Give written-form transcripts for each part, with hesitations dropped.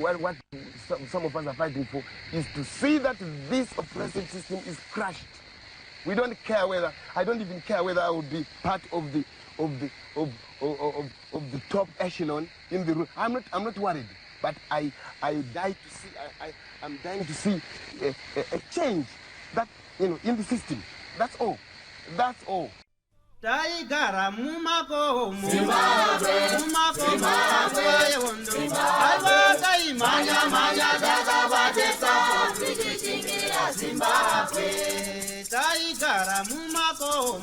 What some of us are fighting for is to see that this oppressive system is crushed. We don't care whether, I don't even care whether I will be part of the top echelon in the room. I'm not worried, but I die to see, I'm dying to see a change in the system. That's all. That's all. Taigara mumakomo, mumakomo nguva yehondo. Aiwa, taimhanya mhanya takabatesa tichishingirira Zimbabwe. Taigara mumakomo,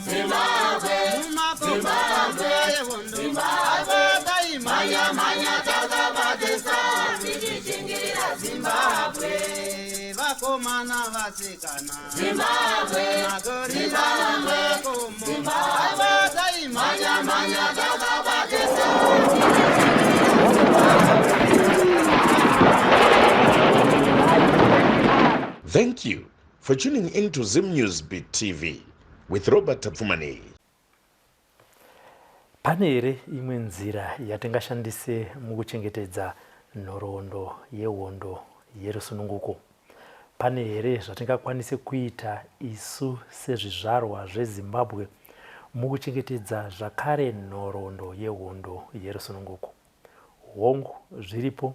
mumakomo nguva yehondo. Aiwa, taimhanya mhanya takabatesa tichishingirira Zimbabwe. Vakomana, vasikana, Zimbabwe, magorira mumakomo. Aiwa, taimhanya mhanya takabatesa tichishingirira Zimbabwe. Thank you for tuning in to Zim News Beat TV with Robert Tafumani. Pane here imwe nzira yatingashandise mukuchengetedza nhoroondo yehondo yerusununguko? Pane here zvatingakwanise kuita isu sezvizvarwa zveZimbabwe mukuchengetedza zvakare nhoroondo yehondo yerusununguko? Hongu, zviripo.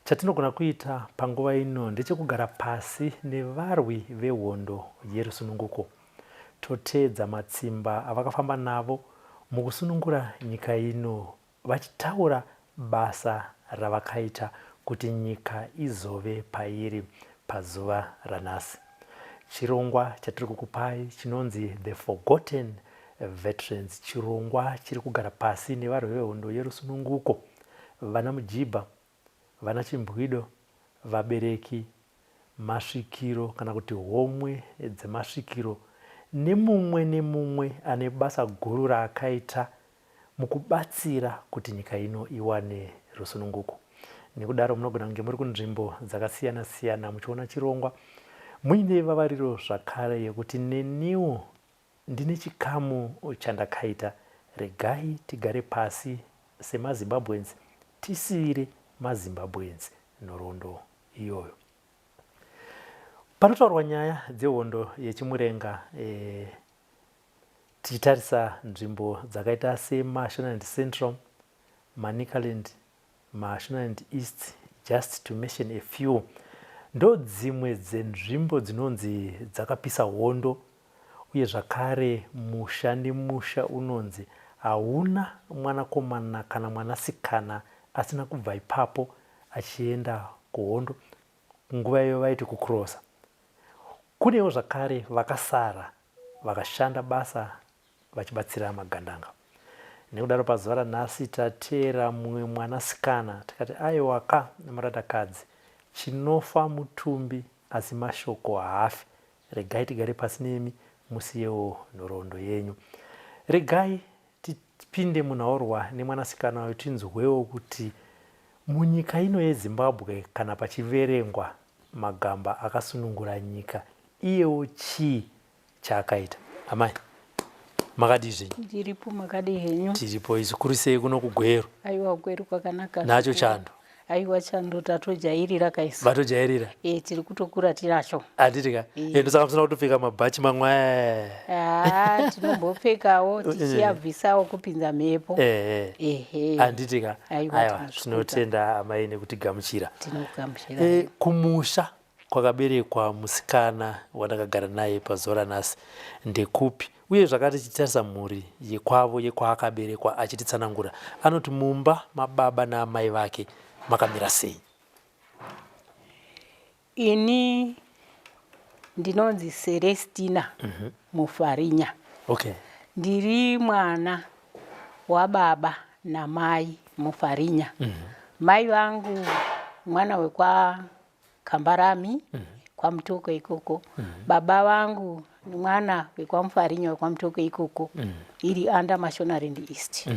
Chatinogona kuita panguva ino ndechekugara pasi nevarwi vehondo yerusununguko, toteedza matsimba avakafamba navo mukusunungura nyika ino, vachitaura basa ravakaita kuti nyika izove pairi pazuva ranhasi. Chirongwa chatiri kukupai chinonzi The Forgotten Veterans, chirongwa chiri kugara pasi nevarwi vehondo yerusununguko, vana mujibha, vana chimbwido, vabereki, masvikiro kana kuti homwe dzemasvikiro, nemumwe nemumwe ane basa guru raakaita mukubatsira kuti nyika ino iwane rusununguko. Nekudaro munogona kunge muri kunzvimbo dzakasiyana siyana muchiona chirongwa muine vavariro zvakare yekuti neniwo ndine chikamu chandakaita. Regai tigare pasi semaZimbabweans, tisiyire maZimbabweans nhoroondo iyoyo. Panotaurwa nyaya dzehondo yechimurenga, tichitarisa nzvimbo dzakaita seMashonaland Central, Manicaland, Mashonaland East, just to mention a few, ndo dzimwe dzenzvimbo dzinonzi dzakapisa hondo. Uye zvakare musha nemusha unonzi hauna mwanakomana kana mwanasikana asina kubva ipapo achienda kuhondo. Nguva iyo vaiti kukurosa. Kunewo zvakare vakasara vakashanda basa vachibatsira magandanga. Nekudaro pazuva ranhasi tateera mumwe mwanasikana tikati aiwa ka murandakadzi, chinofa mutumbi asi mashoko haafi. Regai tigare pasi nemi musiyewo nhoroondo yenyu. Regai tipinde munhaurwa nemwanasikana uyu tinzwewo kuti munyika ino yeZimbabwe kana pachiverengwa magamba akasunungura nyika, iyewo chii chaakaita. Amai, makadii zvenyu? Ndiripo, makadii henyu? Tiripo isu. Kuri sei kuno kuGweru? Aiwa, Gweru kwakanaka. Nacho chando? Aiwa, chando tatojairira kaisi. Vatojairira? E, tiri kutokura tinacho. Handiti ka? E, ndosaka musina kutopfeka mabhachi mamwe aya. Haa, tinombopfekawo tichiyabvisawo kupinza mhepo. Ehe. Handiti ka? Aiwa, tinotenda amai nekutigamuchira. Tinogamuchira. E, kumusha kwakaberekwa musikana wandakagara naye pazuva ranhasi ndekupi? Uye zvakati tichitarisa mhuri yekwavo yekwaakaberekwa achititsanangura, anoti mumba mababa naamai vake makamira sei? Ini ndinonzi Celestina Mufarinya. Ndiri mwana wababa namai Mufarinya. Mai vangu mwana wekwa Kambarami, kwaMutoko ikoko. Baba vangu mwana wekwaMufarinya wekwaMutoko ikoko, iri under Mashonaland East.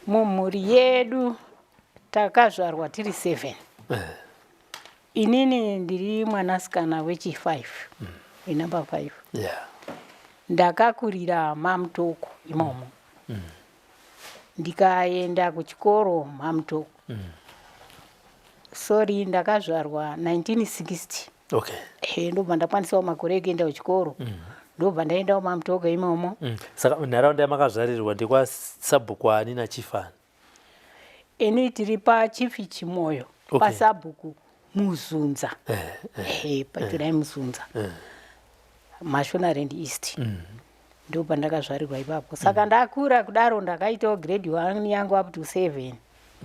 Mumhuri yedu takazvarwa tiri 7. Inini ndiri mwanasikana wechi5, wenumber 5. Ndakakurira maMutoko imomo, ndikaenda kuchikoro maMutoko. Sorry, ndakazvarwa 1960. Okay. Ehe, ndobva ndakwanisawo makore ekuenda kuchikoro. Ndobva ndaendawo maMutoko imomo. Saka nharaunda yamakazvarirwa ndekwasabhuku ani nachief ani? Ini tiri pachief Chimoyo. Okay. Pasabhuku Muzunza. Ehe, pachirai Muzunza. Mashonaland East. Ndo pandakazvarirwa ipapo. Saka ndakura kudaro ndakaitawo grade 1 yangu up to 7.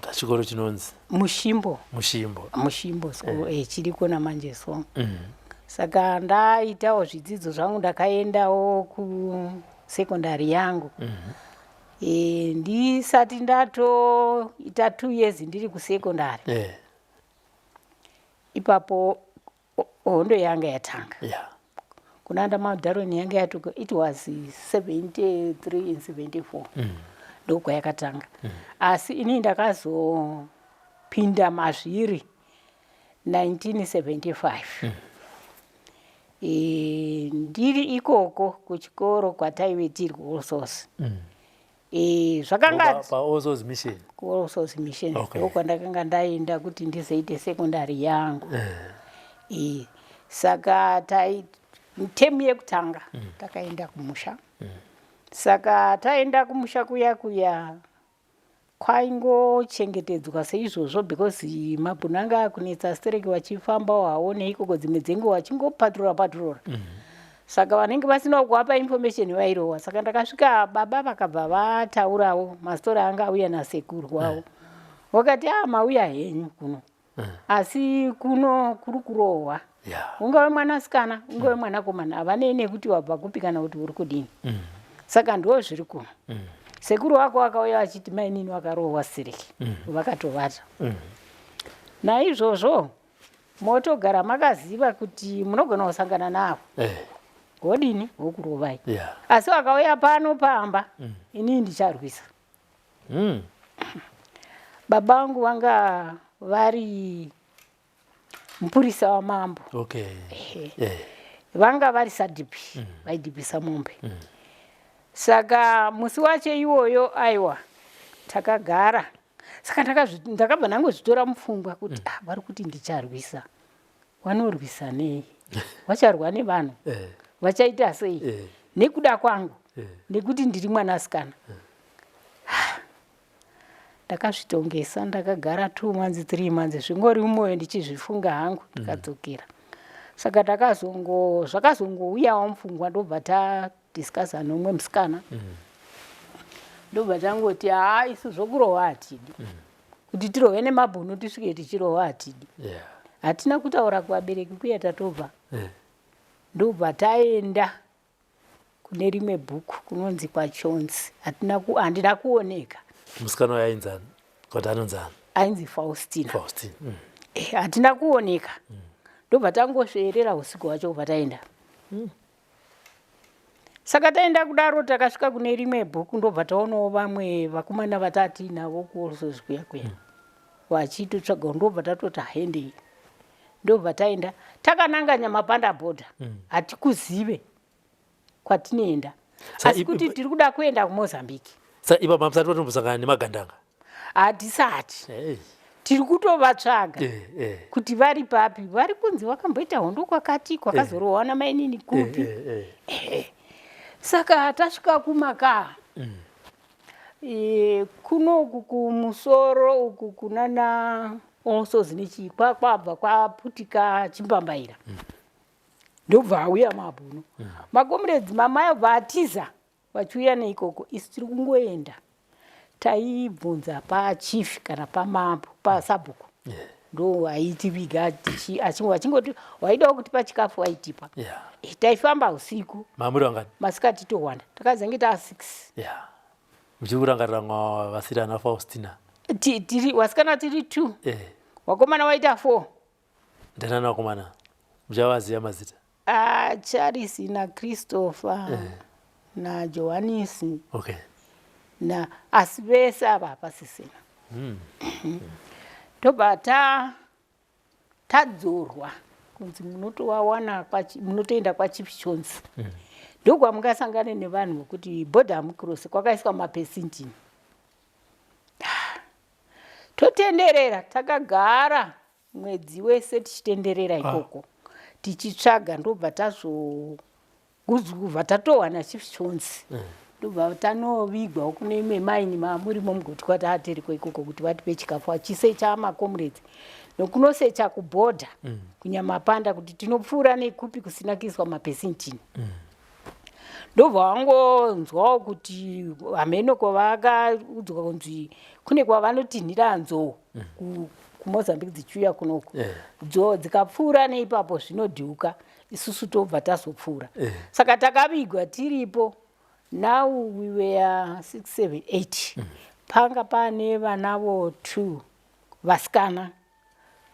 Pachikoro chinonzi Mushimbo. Mushimbo. Mushimbo school, chiriko namanje so. Saka ndaitawo zvidzidzo zvangu, ndakaendawo kusekondari yangu. Ndisati ndatoita 2 years ndiri kusekondari. Ipapo hondo yanga yatanga. Kunanda Mount yanga yatuka, it was 73 and 74. Ndokwayakatanga. Asi ini ndakazopinda mazviri 1975. Ndiri ikoko kuchikoro kwataive tiri kuAll Souls. Zvakanga Pa-All Souls Mission. KuAll Souls Mission. Okay. Ndokwandakanga ndaenda kuti ndizoite sekondari yangu. Saka tai temu yekutanga takaenda kumusha. Saka taenda kumusha kuya kuya kwaingochengetedzwa seizvozvo, because mabhunu anga akunetsa stereki, vachifambawo hawo neikoko, dzimwe dzenguva vachingopatrora patrora. Saka vanenge vasina kuvapa information vairohwa. Saka ndakasvika, baba vakabva vataurawo mastori anga auya nasekuru wavo, vakati, "A, mauya henyu kuno, asi kuno kuri kurohwa. Ungave mwanasikana, ungave mwanakomana, havanei nekuti wabva kupi kana kuti uri kudini. Saka ndo zviri kuno." Sekuru wako akauya achiti mainini wakarohwa siriki, vakatovata. Naizvozvo motogara makaziva kuti munogona kusangana navo, wodini, wokurovai. Asi vakauya pano pamba, inini ndicharwisa. Baba vangu vanga vari mupurisa wamambo. Ehe. Vanga vari sadhipi, vaidhipisa mombe. Saka musi wacho iwoyo, aiwa, takagara. Saka ndakabva ndangozvitora mupfungwa kuti, ah, vari kuti ndicharwisa, vanorwisa nei? Vacharwa nevanhu? Vachaita sei nekuda kwangu, nekuti ndiri mwanasikana? Ndakazvitongesa, ndakagara 2 months, 3 months, zvingori mumwoyo ndichizvifunga hangu. Ndikadzokera. Saka ndakazongo zvakazongouyawo mupfungwa, ndobva tadiscussa nomumwe musikana, ndobva tangoti, "Haa, isu zvokurohwa hatidi, kuti tirohwe nemabhunu, tisvike tichirohwa hatidi." Hatina kutaura kuvabereki kuya, tatobva. Ndobva taenda kune rimwe bhuku kunonzi kwaChonzi. Handina kuoneka. Musikana uyo ainzani, kuti anonzani? Ainzi Faustina. Faustin. Hatina kuoneka, ndobva tangosveerera usiku hwacho, kubva taenda. Saka taenda kudaro, takasvika kune rimwe bhuku, ndobva taonawo vamwe vakomana vatati navo kuAll Souls kuya kuya vachitotsvaga, ndobva tatoti, "Haendei." Ndobva taenda takananga Nyamapanda bhodha, hatikuzive kwatinoenda, asi kuti tiri kuda kuenda kuMozambique. Saka ipapo hamusati matombosangana nemagandanga? Hatisati. Tiri kutovatsvaga kuti vari papi, vari kunzi vakamboita hondo kwakati, kwakazorohwa namainini kupi. Saka tasvika kumakaa, kunoku kumusoro uku kunana All Souls nechii, kwabva kwaputika chimbambaira, ndobva auya mabhunu, macomrades mamai abva atiza vachiuya neikoko. Isu tiri kungoenda, taibvunza pachief kana pamambo, pasabhuku, ndo aitiviga vachingoti waidawo kutipa chikafu waitipa. Taifamba usiku. Mamuri vangani? Masikati towanda, takazenge taa 6. Yeah, muchiri kurangarira mwa vasiri ana Faustina? Tiri vasikana tiri 2. Wakomana waita 4. Ndanani vakomana, muchavaziva mazita? Ah, Charles naChristopher naJohanisi. Na asi vese ava hapasisina. Tobva tadzorwa kunzi munotovawana munotoenda kwaChief Chonzi, ndokwamungasangane nevanhu vokuti bhodha hamucross, kwakaiswa mapesintini. Totenderera, takagara. Mwedzi wese tichitenderera ah. ikoko tichitsvaga, ndobva tazobva tatowana Chief Chonzi. Ndobva tanovigwawo kune imwe maini maamurimo mugoti kwataatiriko ikoko kuti vatipe chikafu achisecha macomrades nokunosecha kubhodha kuNyamapanda kuti tinopfuura nekupi kusina kuiswa mapesintini. Ndobva wangonzwawo kuti hameno kwavakaudzwa kunzi kune kwavanotinhira nzou kuMozambique dzichiuya kunoku. Dzo dzikapfuura neipapo zvinodhiuka, isusu tobva tazopfuura. Saka takavigwa tiripo. Now we were 6, 7, 8. Panga pane vanavo two vasikana,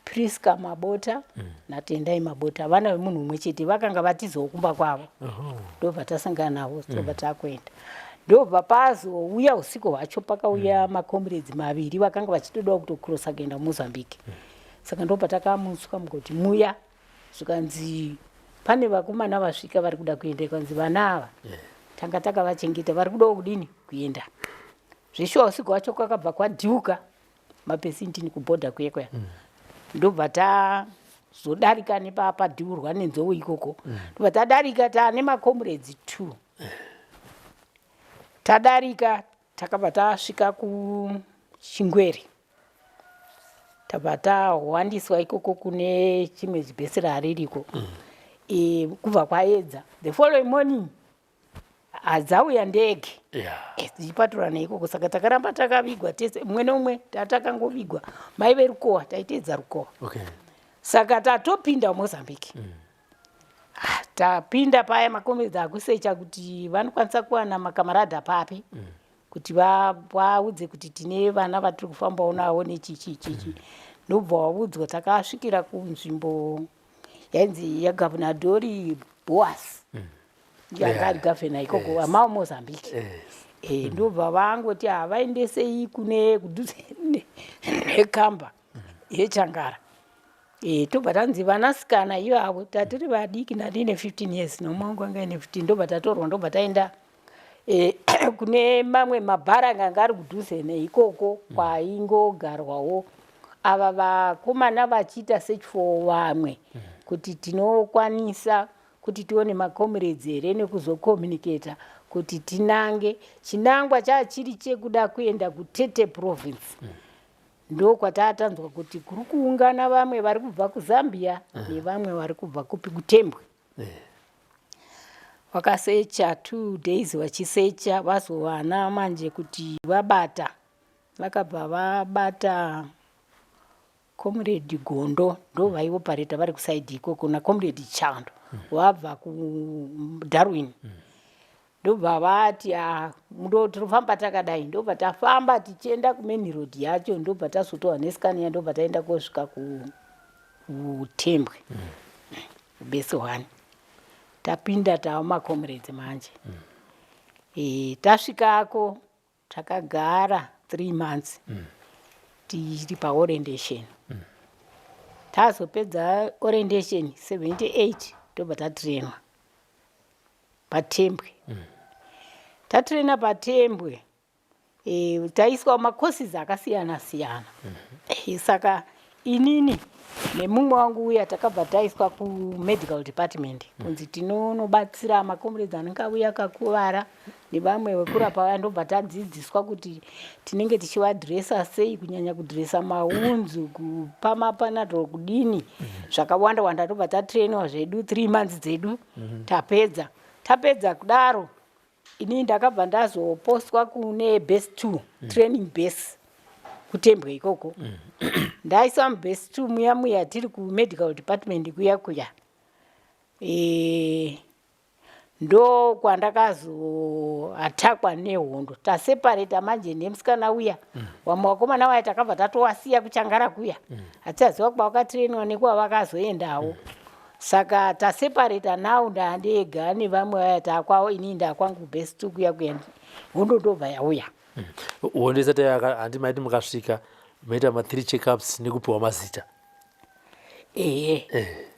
Priska Mabota naTendai Mabota, vana vemunhu umwe chete, vakanga vatizawo kumba kwavo. Ndobva tasangana navo, tobva takuenda. Ndobva pazouya usiku hwacho pakauya macomrades maviri vakanga vachitodawo kutokrosa kuenda kuMozambique. Saka ndobva takamutswa mugoti muya, zvikanzi pane vakomana vasvika vari kuda kuenda. Ikanzi vana ava tanga takavachengeta, vari kudawo kudini kuenda. Zveshuwa usiku hwacho kwakabva kwadhiuka mapesintini kubhodha kuye kuya. Ndobva tazodarika nepapadhiurwa nenzou ikoko. Ndobva tadarika taane macomrades two. Tadarika takabva tasvika kuChingwere, tabva tahwandiswa ikoko kune chimwe chibhesera ririko. Kubva kwaedza the following morning hadzauya ndege dzichipatura neikoko. Saka takaramba takavigwa tese mumwe neumwe, tatakangovigwa maive rukowa, taiteedza rukowa. Saka tatopinda muMozambique. Ah, tapinda paya makomedzi akusecha kuti vanokwanisa kuwana makamaradha papi kuti vaudze kuti tine vana vatiri kufambawo navo nechichi chichi. Ndobva waudzwa, takasvikira kunzvimbo yainzi yaGovernadori Boas, yanga ari gavhena ikoko amao Mozambique. Ndobva vangoti havaendesei kune kudhuze nekamba yeChangara. Tobva tanzi vanasikana ivavo tatiri vadiki, ndandine 15 years nomwe wangu anga ine 15. Ndobva tatorwa, ndobva taenda kune mamwe mabhara anga ari kudhuze neikoko kwaingogarwawo ava vakomana vachiita search for vamwe kuti tinokwanisa kuti tione macomrades here nekuzokommunicata kuti tinange. Chinangwa chachiri chekuda kuenda kuTete Province. Ndokwatatanzwa kuti kuri kuungana vamwe vari kubva kuZambia nevamwe vari kubva kupi, kuTembwe. Vakasecha 2 days vachisecha, vazowana manje kuti vabata, vakabva vabata Comrade Gondo, ndo vaiopareta vari kusaidi ikoko, naComrade Chando vabva kuDarwin. Ndobva vati ah, ndo tinofamba takadai. Ndobva tafamba tichienda kumain road yacho, ndobva tazotowa neScania, ndobva taenda kosvika kuTembwe base one. Tapinda tava macomrades manje. Tasvikako takagara 3 months tiri paorientation. Tazopedza orientation 78, tobva tatrainwa paTembwe. Tatraina paTembwe, taiswa macourses akasiyana siyana. Saka inini nemumwe wangu uya takabva taiswa kumedical department kunzi tinonobatsira macomrades anenge auya akakuvara nevamwe vekurapa vaya. Ndobva tadzidziswa kuti tinenge tichivadhiresa sei, kunyanya kudhiresa mawounds, kupa maPanadol, kudini, zvakawanda wanda. Ndobva tatrainwa zvedu 3 months dzedu. Tapedza, tapedza kudaro, inini ndakabva ndazopostwa kune base two, training base kuTembwe ikoko. Ndaiswa mubase two muya muya tiri kumedical department kuya kuya. Ndo kwandakazoatakwa nehondo. Tasepareta manje nemusikana uya, vamwe vakomana vaya takabva tatowasiya kuChangara kuya, hatichaziva kwavakatrainwa nekwavakazoendawo. Saka tasepareta now, ndaandega nevamwe vaya takwavo, inini ndakwangu base two kuya kuya. Hondo ndobva yauya. Hondo isati yaka, handi maiti mukasvika maita ma3 checkups nekupiwa mazita? Ehe.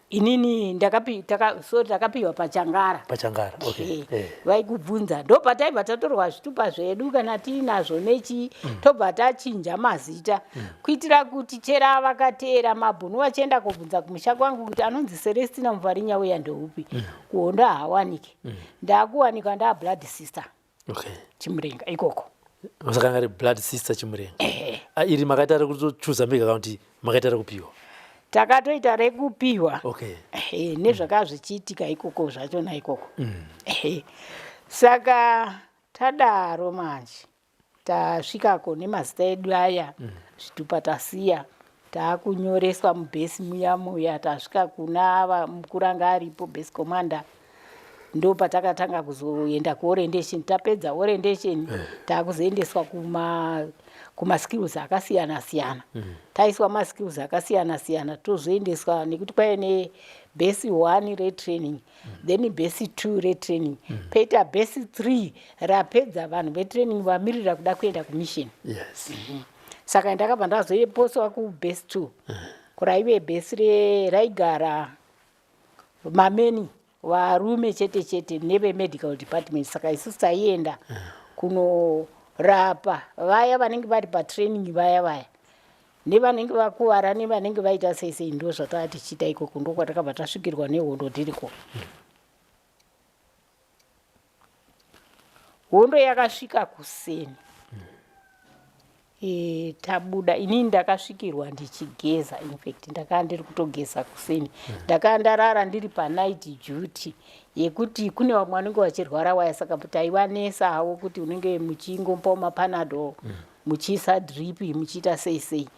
Inini ndakapi taka so takapiwa pachangara. Pachangara, okay. Eh, Eh. Vaikubvunza ndopataibva tatorwa zvitupa zvedu kana tiinazvo nechi tobva tachinja mazita kuitira kuti chera vakateera mabhunu vachienda kobvunza kumusha kwangu kuti anonzi Celestina Muvarinya uya ndeupi kuhondo haawanike. Ndakuwanikwa ndaa blood sister. Okay. Chimurenga ikoko. Saka anga ari blood sister Chimurenga. Ah, iri makaita rekutochuza mega kana kuti makaita rekupiwa? Takatoita rekupiwa. Okay. Ehe, nezvakanga zvichiitika ikoko zvachona ikoko. Ehe. Saka tadaro manje tasvikako nemazita edu aya zvitupa tasiya taakunyoreswa mubhesi muya muya tasvika kuna mukuru anga aripo base commander ndo patakatanga kuzoenda kuorientation. Tapedza orientation taakuzoendeswa kuma skills akasiyana siyana. Taiswa maskills akasiyana siyana tozoendeswa nekuti kwaive nebase 1 retraining, then base 2 retraining, poita base 3 rapedza vanhu vetraining vamirira kuda kuenda kumission. Saka ndakabva ndazoposwa kubase 2 kuraive base raigara mameni varume chete chete nevemedical department. Saka isusu taienda kunorapa vaya vanenge vari patraining, vaya vaya nevanenge vakuvara nevanenge vaita sei sei. Ndo zvataa tichiita ikoko. Ndokwatakabva tasvikirwa nehondo tiriko. Hondo yakasvika kuseni tabuda. Inini ndakasvikirwa ndichigeza. Infact ndakaa ndiri kutogeza kuseni. Ndakaa ndarara ndiri panight duty yekuti kune vamwe vanenge vachirwara waya, saka taivanesa havo kuti unenge muchingopawo mapanado, muchiisa drip, muchiita sei sei.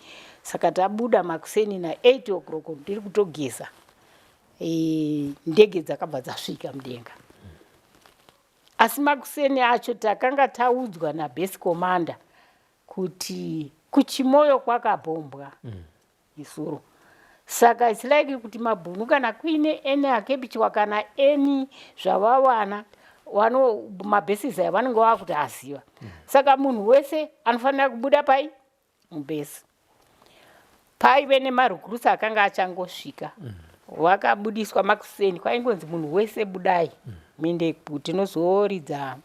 Saka tabuda makuseni na8 o'clock ndiri kutogeza, ndege dzakabva dzasvika mudenga. Asi makuseni acho takanga taudzwa nabase commander kuti kuChimoyo kwakabhombwa isuro. Saka its like kuti mabhunu kana kuine any akepichwa kana any zvavawana wano mabases aya vanenge vakuti aziva. Saka munhu wese anofanira kubuda pai mubase. Paive nemarecruits akanga achangosvika, vakabudiswa makuseni. Kwaingonzi munhu wese budai muende, tinozoridza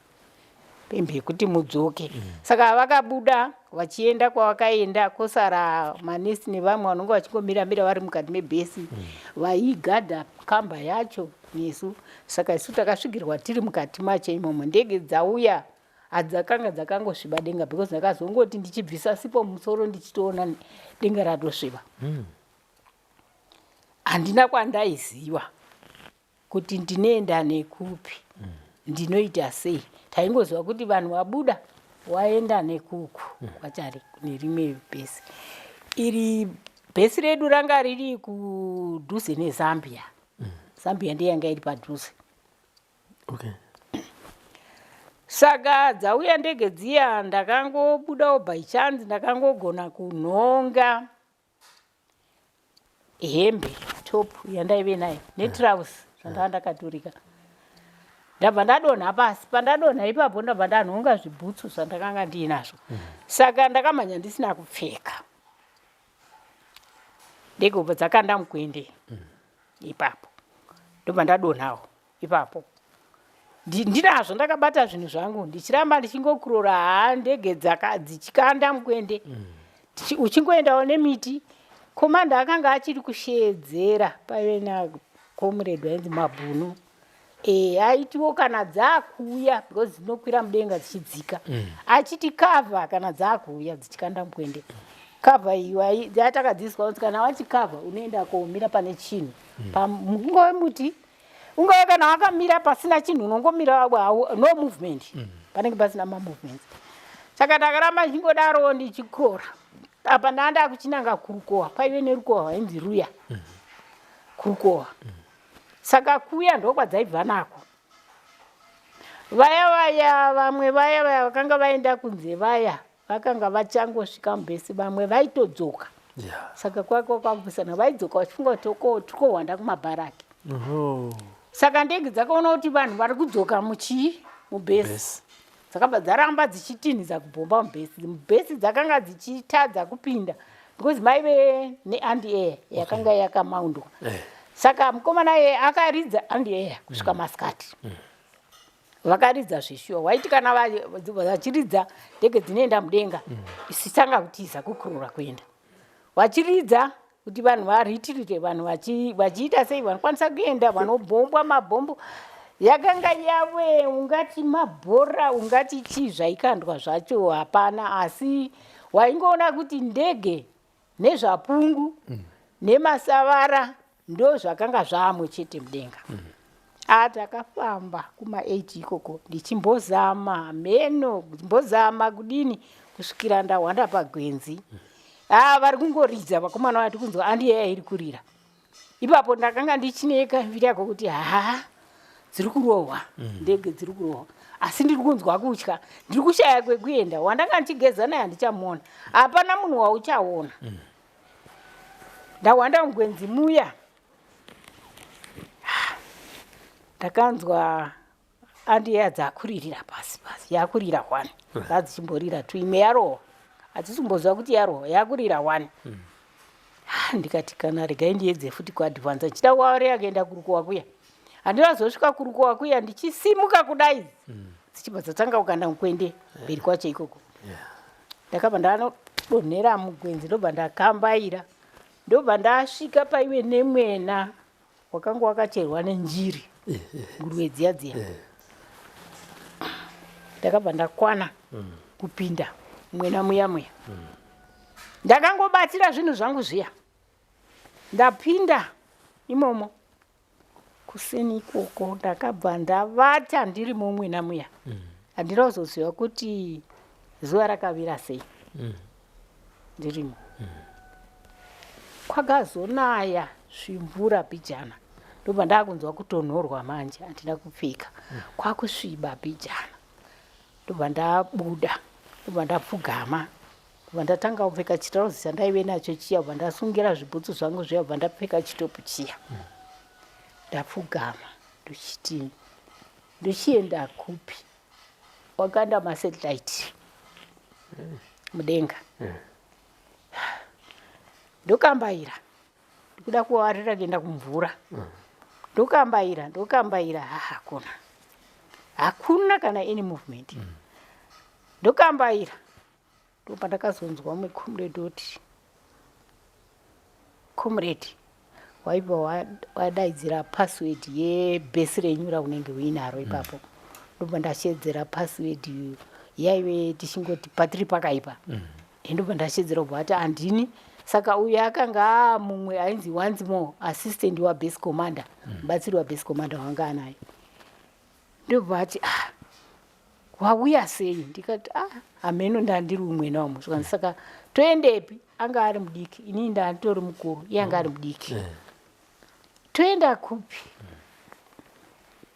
pembe yekuti mudzoke. Saka vakabuda vachienda kwavakaenda, kosara manesi nevamwe vanonge vachingomira-mira vari mukati mebase vaigadha kamba yacho nesu. Saka isu takasvikirwa tiri mukati macho imomo. Ndege dzauya hadzakanga dzakangosviba denga because ndakazongoti ndichibvisa sipo musoro ndichitoona denga ratosviba. Handina kwandaiziva kuti ndinoenda nekupi, ndinoita sei. Taingoziva kuti vanhu vabuda waenda nekuku kwachari nerimwe bhesi. Iri bhesi redu ranga riri kudhuze neZambia. Zambia ndiyo yanga iri padhuze. Saka dzauya ndege dziya ndakangobudawo by chance. Ndakangogona kunhonga hembe top yandaive nayo netrouse zvandava ndakaturika. Ndabva ndadonha pasi. Pandadonha ipapo ndabva ndanhonga zvibhutsu zvandakanga ndiinazvo. Saka ndakamhanya ndisina kupfeka. Ndege ubva dzakanda mukwende ipapo, ndobva ndadonhawo ipapo. Ndinazvo ndakabata zvinhu zvangu ndichiramba ndichingokurora. Haa, ndege dzichikanda mukwende, uchingoendawo nemiti. Commander akanga achiri kusheedzera. Paive nacomrade ainzi Mabhunu. Aitiwo kana dzakuuya, because dzinokwira mudenga dzichidzika, achiti cover kana dzakuuya dzichikanda mukwende, cover iyo yatakadzidziswa kuti kana wachicover unoenda komira pane chinhu, ungave muti, ungave kana wakamira pasina chinhu unongomira, no movement, panenge pasina mamovements. Saka ndakaramba ndichingodaro ndichikora. Apa ndanga kuchinanga kurukohwa. Kwaive nerukohwa rwainzi ruya kurukohwa. Saka kuya ndokwadzaibva nako. Vaya vaya vamwe vaya vaya vakanga vaenda kunze, vaya vakanga vachangosvika mubase, vamwe vaitodzoka. Saka kwakwa kwakupesana, vaidzoka vachifunga kuti tikohwanda kumabharaki. Saka ndege dzakaona kuti vanhu vari kudzoka muchii mubase, dzakabva dzaramba dzichitinhidza kubhomba mubase. Mubase dzakanga dzichitadza kupinda because maive neanti air yakanga yakamaundwa. Saka mukomana iye akaridza andiyeya kusvika masikati. Vakaridza zvishuwa, waiti kana vachiridza ndege dzinoenda mudenga, isi tanga kutiza kukurura kuenda vachiridza kuti vanhu varitirite, vanhu vachiita sei, vanokwanisa kuenda vanobhombwa mabhombo. Yakanga yave ungati mabhora, ungati chii, zvaikandwa zvacho hapana, asi waingoona kuti ndege nezvapungu nemasavara ndo zvakanga zvaamwe chete mudenga. Takafamba kuma8 ikoko, ndichimbozama mheno, ndichimbozama kudini, kusvikira ndahwanda pagwenzi. Vari kungoridza vakomana vati kunzwa andiyeya iri kurira ipapo. Ndakanga ndichine kaviri ako kuti haa, dziri kurohwa ndege, dziri kurohwa, asi ndiri kunzwa kutya, ndiri kushaya kwekuenda. Wandanga ndichigeza naye handichamuona, hapana munhu wauchaona. Ndahwanda mugwenzi muya, ndakanzwa andiyeya dzakuririra pasi pasi, yakurira one, dzadzichimborira two, imwe yarohwa, hatisi kumboziva kuti yarohwa, yakurira one. Ndikati kana regai ndiedze futi kuadvansa, ndichida kuwareya kuenda kurukowa kuya. Handinazosvika kurukowa kuya, ndichisimuka kudai, dzichibva dzatanga kukanda mukwende mberi kwacho ikoko. Ndakabva ndanodonhera mugwenzi, ndobva ndakambaira, ndobva ndasvika paive nemwena wakanga wakacherwa nenjiri, nguruve dziya dziya. Ndakabva ndakwana kupinda mwena muya muya. Ndakangobatira zvinhu zvangu zviya, ndapinda imomo. Kuseni ikoko ndakabva ndavata ndiri mumwena muya. Handina kuzoziva kuti zuva rakavira sei ndirimo. Kwakazonaya svimvura bhijana, ndobva ndakunzwa kutonhorwa manje, handina kupfeka, kwakusviba bhijana. Ndobva ndabuda, ndobva ndapfugama, ndobva ndatanga kupfeka chitrauzi chandaive nacho chiya, bva ndasungira zvibhutsu zvangu zviya, bva ndapfeka chitopu chiya. Ndapfugama, ndochiti ndochienda kupi? Wakanda masatellite mudenga. Ndokambaira, ndikuda kuwarira kuenda kumvura. Ndokambaira, ndokambaira, ha, hakuna, hakuna kana any movement. Ndokambaira, ndopandakazonzwa mumwe comrade oti, "Comrade," waibva wadaidzira password yebhesi renyu raunenge uinaro ipapo. Ndobva ndashedzera password yaive tichingoti patiri pakaipa. Ndobva ndashedzera, ubva ati handini. Saka uyu akanga mumwe ainzi Once More, assistant wabase commander, mubatsiri wabase commander wanga anayo. Ndobva ati, "Ah, wauya sei?" Ndikati, "Ah, hameno, ndandiri umwe naumwe." Zvikanzi, "Saka toendepi?" Anga ari mudiki, inini ndanditori mukuru, iye anga ari mudiki. "Toenda kupi?"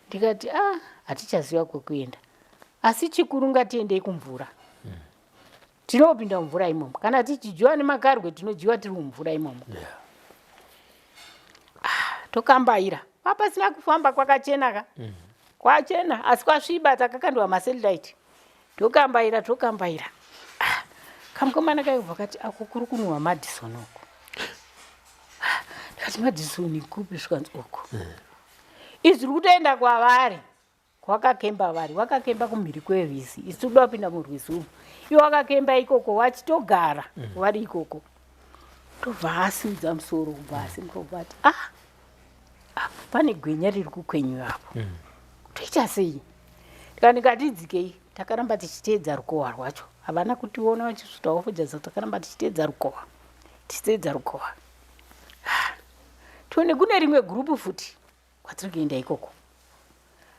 Ndikati, "Ah, hatichaziva kwekuenda, asi chikuru ngatiendei kumvura. Tinopinda mumvura imomo, kana tichidyiwa nemakarwe tinodyiwa tiri mumvura imomo." Ah, tokambaira papasina kufamba, kwakachena ka, kwachena asi kwasviba, takakandwa masatellite. Tokambaira, tokambaira. Ah, kamukomana kaibva kati, "Ako kuri kunwa Madison uku." Ah, ndikati, "Madison kupi?" Zvikanzi, "Uku izvi ri kutoenda kwavari kwakakemba." Vari wakakemba kumhiri kwerwizi, isu toda kupinda murwizi umu, iwo wakakemba ikoko, wachitogara vari ikoko. Tobva asimudza musoro, kubva asimuka, kubva ati, "Ah, apo pane gwenya riri kukwenywa apo, toita sei?" Tikati ngatidzikei. Takaramba tichiteedza rukohwa rwacho, havana kutiona vachisvutawo fodya. Takaramba tichiteedza rukohwa, tichiteedza rukohwa, tione kune rimwe gurupu futi kwatiri kuenda ikoko.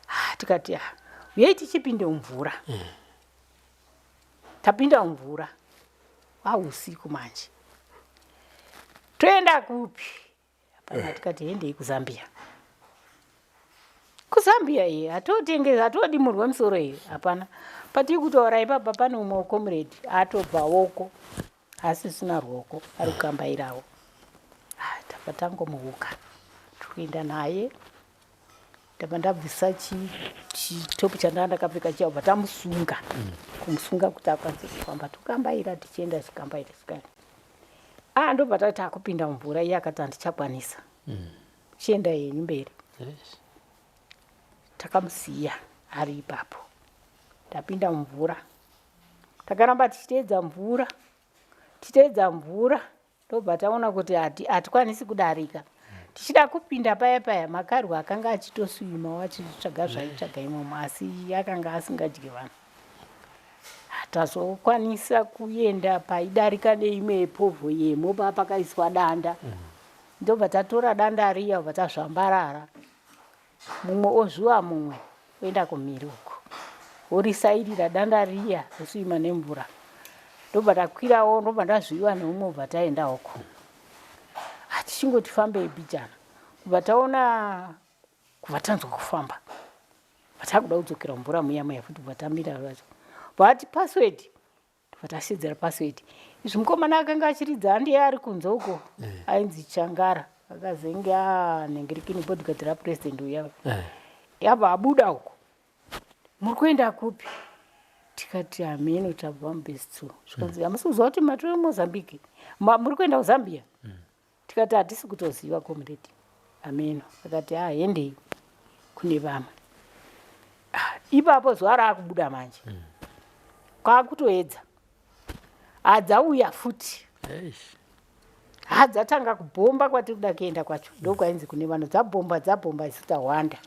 Ah, tikati, "Ah, uyai tichipinde mumvura." Tapinda mumvura, wausiku manje, toenda kupi? Hapana. Tikati hendei kuZambia. KuZambia iye hatotenge, hatodi murwe musoro iye, hapana. Patiri kutaura ipapa pane umwe comrade atobvawoko, asisina ruoko, ari kukambairawo. Ah, tabva tangomuhuka, tikuenda naye. Ndabva ndabvisa chitopu chandanga ndakapfeka chiya, bva tamusunga, kumusunga kuti akwanise kufamba. Tokambaira tichienda, chikambaira chikaenda. Ah, ndobva tati takupinda mumvura, iye akati, "Handichakwanisa." Chienda henyu mberi. Takamusiya ari ipapo. Tapinda mumvura. Takaramba tichiteedza mvura. Tichiteedza mvura. Ndobva taona kuti hatikwanisi kudarika. Tichida kupinda paya paya makarwe akanga achitoswimawo achitsvaga zvaitsvaga imomo asi akanga asingadyi vanhu. Tazokwanisa kuenda paidarika neimwe povho yemo pakaiswa danda. Ndobva tatora danda riya bva tazvambarara. Mumwe ozviwa mumwe oenda kumhiri uko. Orisairira danda riya rosvima nemvura. Ndobva takwirawo ndobva ndazviwa neumwe bva taenda uko. Tichingoti fambei bhijana. Kubva taona kubva tanzwa kufamba. Bva takuda kudzokera mumvura muya muya futi bva tamira vacho. Vati password. Ndobva tasedzera password. Izvi mukomana akanga achiridza handiye ari kunze uko eh. Ainzi Changara akazenge anhengirikini bodyguard rapresident uya. Eh. Yabva abuda uko. Muri kuenda kupi? Tikati hameno tabva mubase two. Zvikanzi hamusi kuziva kuti matove Mozambique. Muri kuenda kuZambia? Tikati hatisi kutoziva comrade. Hameno. Akati ah hendei kune vamwe. Ah, ipapo zuva raakubuda manje. Kwakutoedza. Hadzauya futi. Hadzatanga kubhomba kwatiri kuda kuenda kwacho. Ndokwainzi kune vanhu dzabhomba dzabhomba isu tawanda.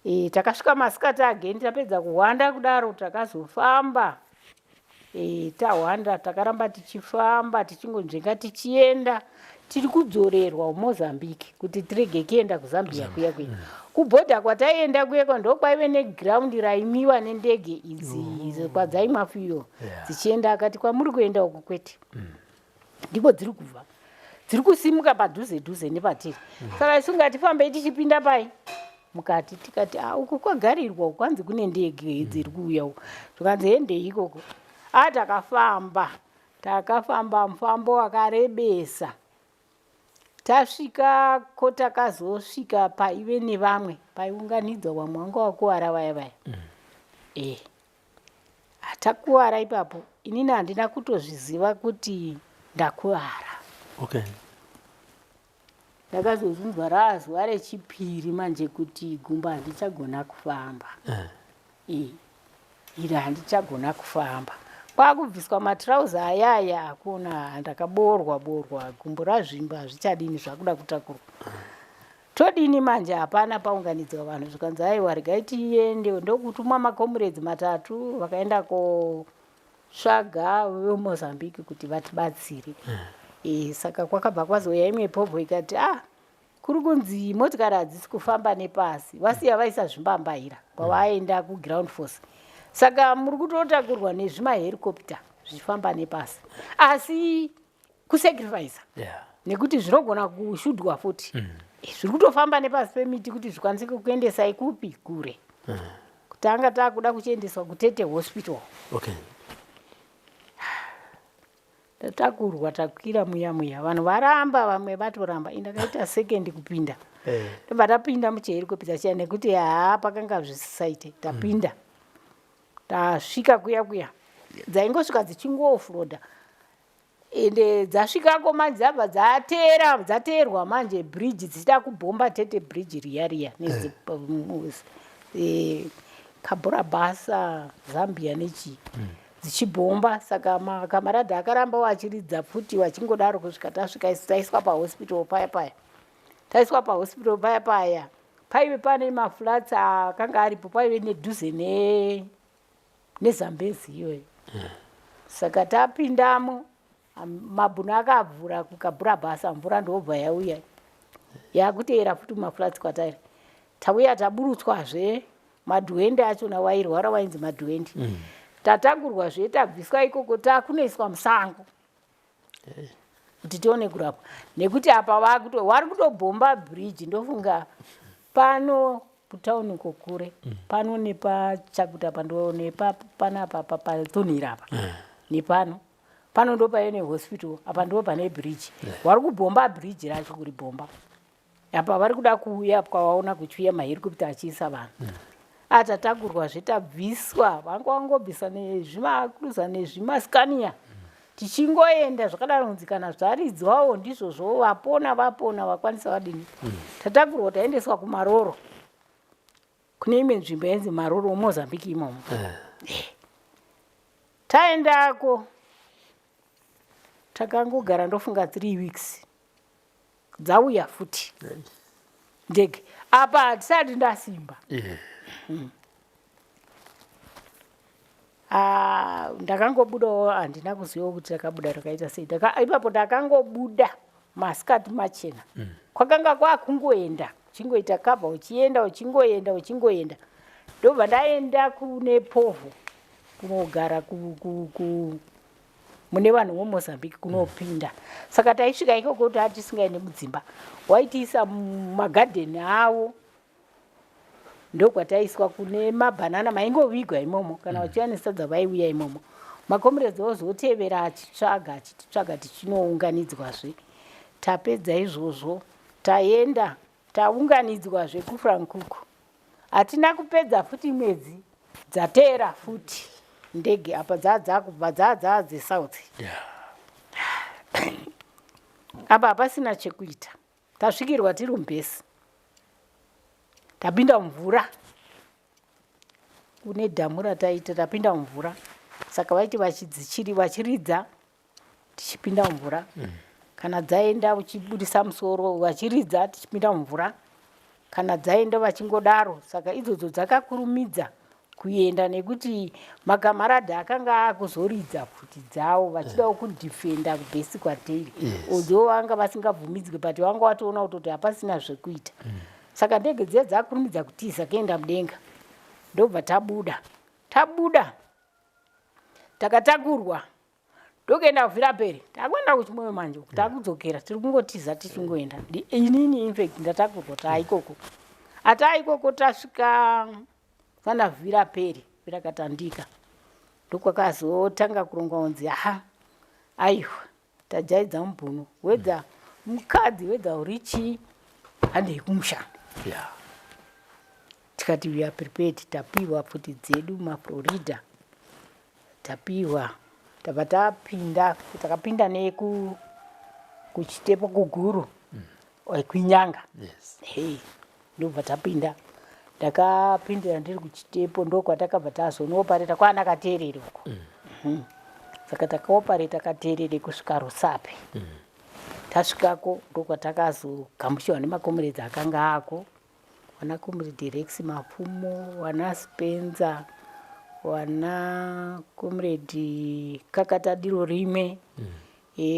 E, takasvika masikati again tapedza kuhwanda kudaro takazofamba e, tahwanda takaramba tichifamba tichingonzvenga tichienda tiri kudzorerwa kuMozambique kuti tirege kuenda kuZambia kuya kuya mm. Kubhodha kwataienda kuyeko ndokwaive negiraundi raimiwa nendege idzi oh. Kwadzaimwa fuyo yeah. Dzichienda akati kwamuri kuenda uku kwete mm. Ndiko dziri kubva dziri kusimuka padhuze dhuze nepatiri mm. Saka isu ngatifambei tichipinda pai mukati tikati ah, uku kwagarirwa uku kwanzi kune ndege mm. Dziri kuuya uku zvikanzi hendei ikoko a takafamba takafamba mufambo wakarebesa tasvika ko takazosvika paive nevamwe paiunganidzwa vamwe vanga vakuwara vaya vaya mm. E takuwara ipapo inini handina kutozviziva kuti ndakuvara okay. Ndakazozvinzwa raazuva rechipiri manje kuti gumbo handichagona kufamba eh. E, iri handichagona kufamba kwakubviswa matrauza ayaya akuna ndakaborwa borwa gumbo razvimba hazvichadini zvakuda kutakurwa todini manje hapana paunganidzwa vanhu zvikanzi aiwa regai tiende ndokutumwa makomuredzi matatu vakaenda kotsvaga veMozambique kuti vatibatsire e, saka kwakabva kwazouya imwe povho ikati ah kuri kunzi motikari hadzisi kufamba nepasi vasiya vaisa zvimbambaira kwavaenda kuground force saka muri kutotakurwa nezvimaherikopta zvichifamba nepasi asi kusacrifice yeah. Nekuti zvinogona kushudwa futi mm. Zviri kutofamba nepasi pemiti kuti zvikwanise kukuendesai kupi kure mm. Kutanga takuda kuchiendeswa kuTete hospital okay. Tatakurwa takwira muya muya vanhu varamba vamwe vatoramba indakaita second kupinda eh. Tobva tapinda muchiherikopita chiya nekuti haa pakanga zvisisaite tapinda mm. Tasvika kuya kuya dzaingosvika dzichingofloda ende dzasvikako manje dzabva dzateera dzateerwa manje bridge dzichida kubhomba Tete bridge riya riya eh. Kabhura basa Zambia nechii mm. Dzichibhomba saka makamaradhi akaramba achiridza pfuti vachingodaro kusvika tasvika isu taiswa pahospital paya paya taiswa pahospital paya paya paive pane maflats akanga aripo paive nedhuze ne neZambezi iyoyo saka tapindamo mabhunu akavhura kukabhura bhasa mvura ndobva yauya yakuteera futi mumaflats kwatari tauya taburutswazve madhuende achona wairwara wainzi madhuende mm. Tatangurwazve tabviswa ikoko takunoiswa musango kuti tione kurapwa nekuti apa vakuto vari kutobhomba bridge ndofunga pano kutauni uko kure mm. Pano nepachakuta pando nepanapa pathunhira apa mm. Nepano pano ndo paine hospital apa ndo pane bridge vari kubhomba bridge racho kuribhomba apa vari kuda kuuya kwavaona kuchiuya maherikopita achiisa vanhu mm. Atatagurwazve tabviswa vanga vangobvisa nezvimakruza nezvimaskania mm. Tichingoenda zvakadaro kunzi kana zvaridzwawo ndizvozvo, vapona vapona, vakwanisa vadini. Tatakurwa taendeswa kuMaroro, kune imwe nzvimbo yainzi Maroro muMozambique imomo. Taendako takangogara ndofunga 3 weeks, dzauya futi ndege. Apa hatisati ndasimba. Ah, ndakangobudawo, handina kuziva kuti takabuda takaita sei. Ipapo ndakangobuda masikati machena. Kwakanga kwakungoenda, uchingoita kavha, uchienda, uchingoenda, uchingoenda. Ndobva ndaenda kune povho kunogara mune vanhu voMozambique kunopinda. Saka taisvika ikoko kuti hatisingaende mudzimba, waitiisa mumagadheni avo, ndokwataiswa kune mabhanana maingovigwa imomo. Kana vachiuya nesadza vaiuya imomo, makomuredzi ozotevera achitsvaga, achititsvaga, tichinounganidzwazve. Tapedza izvozvo taenda taunganidzwazve kuFrankuku. Hatina kupedza futi mwedzi, dzateera futi ndege. Apa dzaa dzakubva dzaa dzeSouth. Apa hapasina chekuita, tasvikirwa tiri mubhesi, tapinda mumvura kune dhamu rataita, tapinda mumvura. Saka vaiti vachidzichiri vachiridza tichipinda mumvura. Kana dzaenda uchibudisa musoro, vachiridza tichipinda mumvura. Kana dzaenda vachingodaro. Saka idzodzo dzakakurumidza kuenda nekuti makamaradhi akanga akuzoridza pfuti dzavo vachidawo kudhifenda kubhesi kwatiri. Although vanga vasingabvumidzwe, but vanga vatoona kutoti hapasina zvekuita. Saka ndege dziya dzakurumidza kutiza kuenda mudenga, ndobva tabuda. Tabuda takatakurwa ndokuenda kuViraperi. Takuenda kuChimoyo manje, takudzokera, tiri kungotiza tichingoenda. Inini infact ndatakurwa taaikoko, ataikoko tasvika kana Viraperi virakatandika, ndokwakazotanga kurongwa kunzi aha, aiwa, tajaidza mubhunu wedza mukadzi wedza uri chii, handei kumusha. Tikati we are prepared, tapiwa pfuti dzedu maFlorida, tapiwa, tabva tapinda. Takapinda neku kuChitepo kuguru, kuInyanga. Hey, ndobva tapinda. Ndakapindira ndiri kuChitepo, ndokwatakabva tazonoopareta kwana Katerere uko. Saka takaopareta Katerere kusvika Rusape. Tasvikako ndokwatakazogamuchirwa nemakomuredzi akanga ako, vana Comrade Rex Mapfumo, vana Spencer, vana Comrade Kakatadiro rimwe,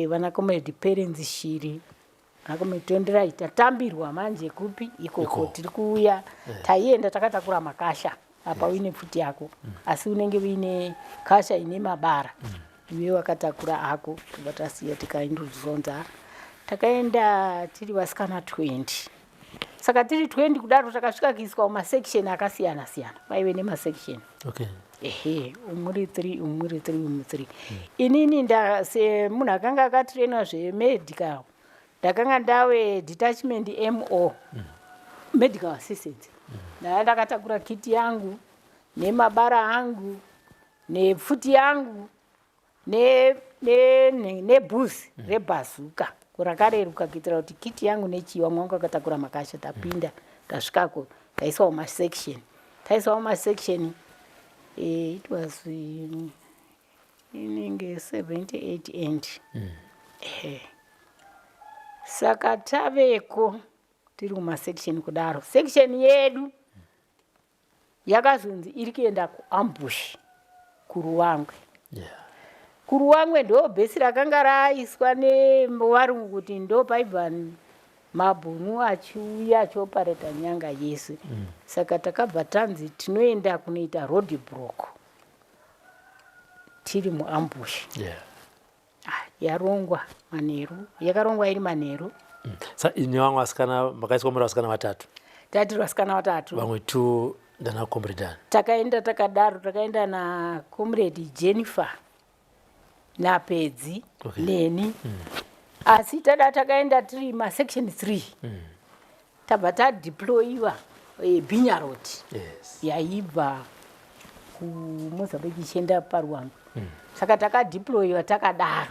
vana Comrade Parents Shiri, vana Comrade Tonderai. Tatambirwa manje kupi ikoko. Tiri kuuya, taienda takatakura makasha. Apa uine pfuti yako, asi unenge uine kasha ine mabara, iwe wakatakura ako. Tobva tasiya, tikaindozonza. Takaenda tiri vasikana 20. Saka tiri 20 kudaro takasvika kuiswa mumasection akasiyana siyana, kwaive nemasection. Ehe, umuri 3, umuri 3, umuri 3. Inini nda semunhu akanga akatrainwa zvemedical, ndakanga ndave detachment mo, medical assistant. Ndanga ndakatakura kiti yangu nemabara angu nepfuti yangu nebhuzi rebhazuka rakareruka, kuitira kuti kiti yangu nechii, vamwe vangu vakatakura makasha. Tapinda, tasvikako taiswa mumasection. Taiswa mumasection, it was inenge 78 end. Ehe, saka taveko tiri kumasection kudaro, section yedu yakazonzi iri kuenda kuambush kuRuwangwe. KuRuwangwe ndo bhesi rakanga raiswa nevarungu kuti ndo paibva mabhunu achiuya achiopareta nyanga yese. Saka takabva tanzi tinoenda kunoita road block tiri muambush. Ah, yarongwa manheru, yakarongwa iri manheru. Sa ini vamwe vasikana makaiswa muri vasikana vatatu? Tatiri vasikana vatatu. Vamwe two ndana comrade ani? Takaenda takadaro, takaenda nacomrade Jennifer naPedzi neni. Asi tada takaenda tiri masection 3. Tabva tadeployiwa, Binya Road yaibva. kuMozambique ichienda paRuwangwe. Saka takadeployiwa takadaro.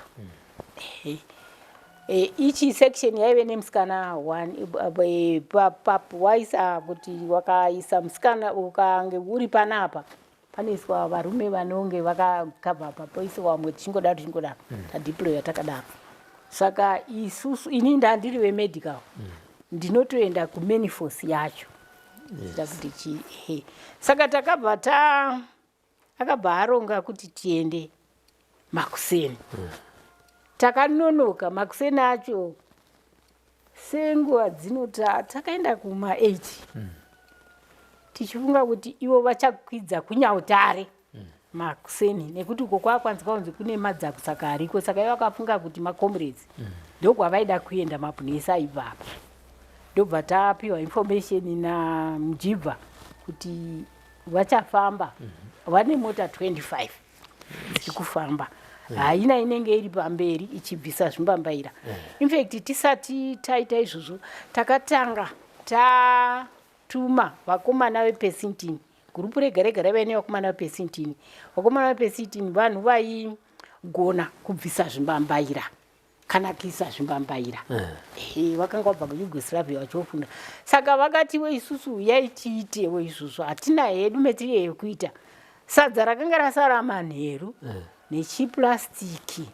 Ichi section yaive nemusikana one waisa kuti wakaisa musikana ukange uri panapa panoiswa varume vanonge vakakabva apa poiswa vamwe tichingodaro tichingodaro. Tadeployiwa takadaro. Saka isusu, ini ndandiri vemedical, ndinotoenda kumain force yacho. Kuti chi he. Saka takabva ta akabva aronga kuti tiende makuseni. Takanonoka makuseni acho senguva dzino takaenda kuma 8 tichifunga kuti ivo vachakwidza kuNyautare makuseni, nekuti uko kwakwanzi kwaunzi kune madzakusaka ariko. Saka ivo vakafunga kuti macomrades ndokwavaida kuenda, mabhunesi aibva apa. Ndobva tapiwa information naMujibva kuti vachafamba vane mota 25 dziri kufamba, haina inenge iri pamberi ichibvisa zvimbambaira. Infact tisati taita izvozvo, takatanga tatuma vakomana vepesintini. Gurupu rega rega raiva nevakomana vepesintini. Vakomana vepesintini vanhu vaigona kubvisa zvimbambaira kana kuisa zvimbambaira. Vakanga vabva kuYugoslavia vachofunda. Saka vakatiwo isusu uyai tiitewo izvozvo, hatina hedu material yekuita. Sadza rakanga rasara manheru nechiplastiki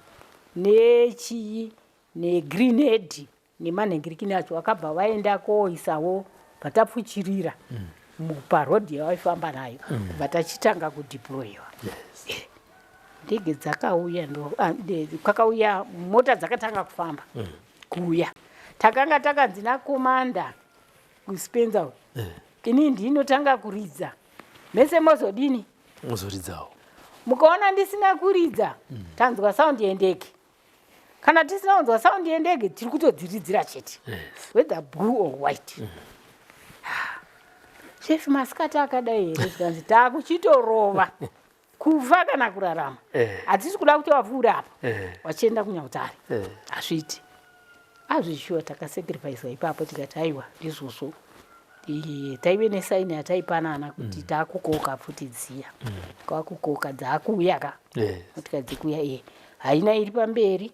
nechii negrenade nemanhengirikini acho, vakabva vaenda koisawo patapfuchirira parodhi yavaifamba nayo. Kubva tachitanga kudeployiwa. Ndege dzakauya, kwakauya mota dzakatanga kufamba kuuya. Takanga takanzi nakomanda kuSpencer, ini ndinotanga kuridza, mese mozodini? Mozoridzawo. Mukaona ndisina kuridza, tanzwa sound yendege. Kana tisina kunzwa sound yendege, tiri kutodziridzira chete, whether blue or white. Chef, masikati akadai here? Zvikanzi taakuchitorova, kufa kana kurarama. Hatisi kuda kuti wapfuura apa wachienda kuNyautare. Hazviiti azvishuwa. Takasacrificewa ipapo, tikati aiwa, ndizvozvo. Taive nesaini yataipanana kuti taakukoka futi dziya, kwakukoka dzaakuuya ka. Motikari dzikuuya, haina iri pamberi,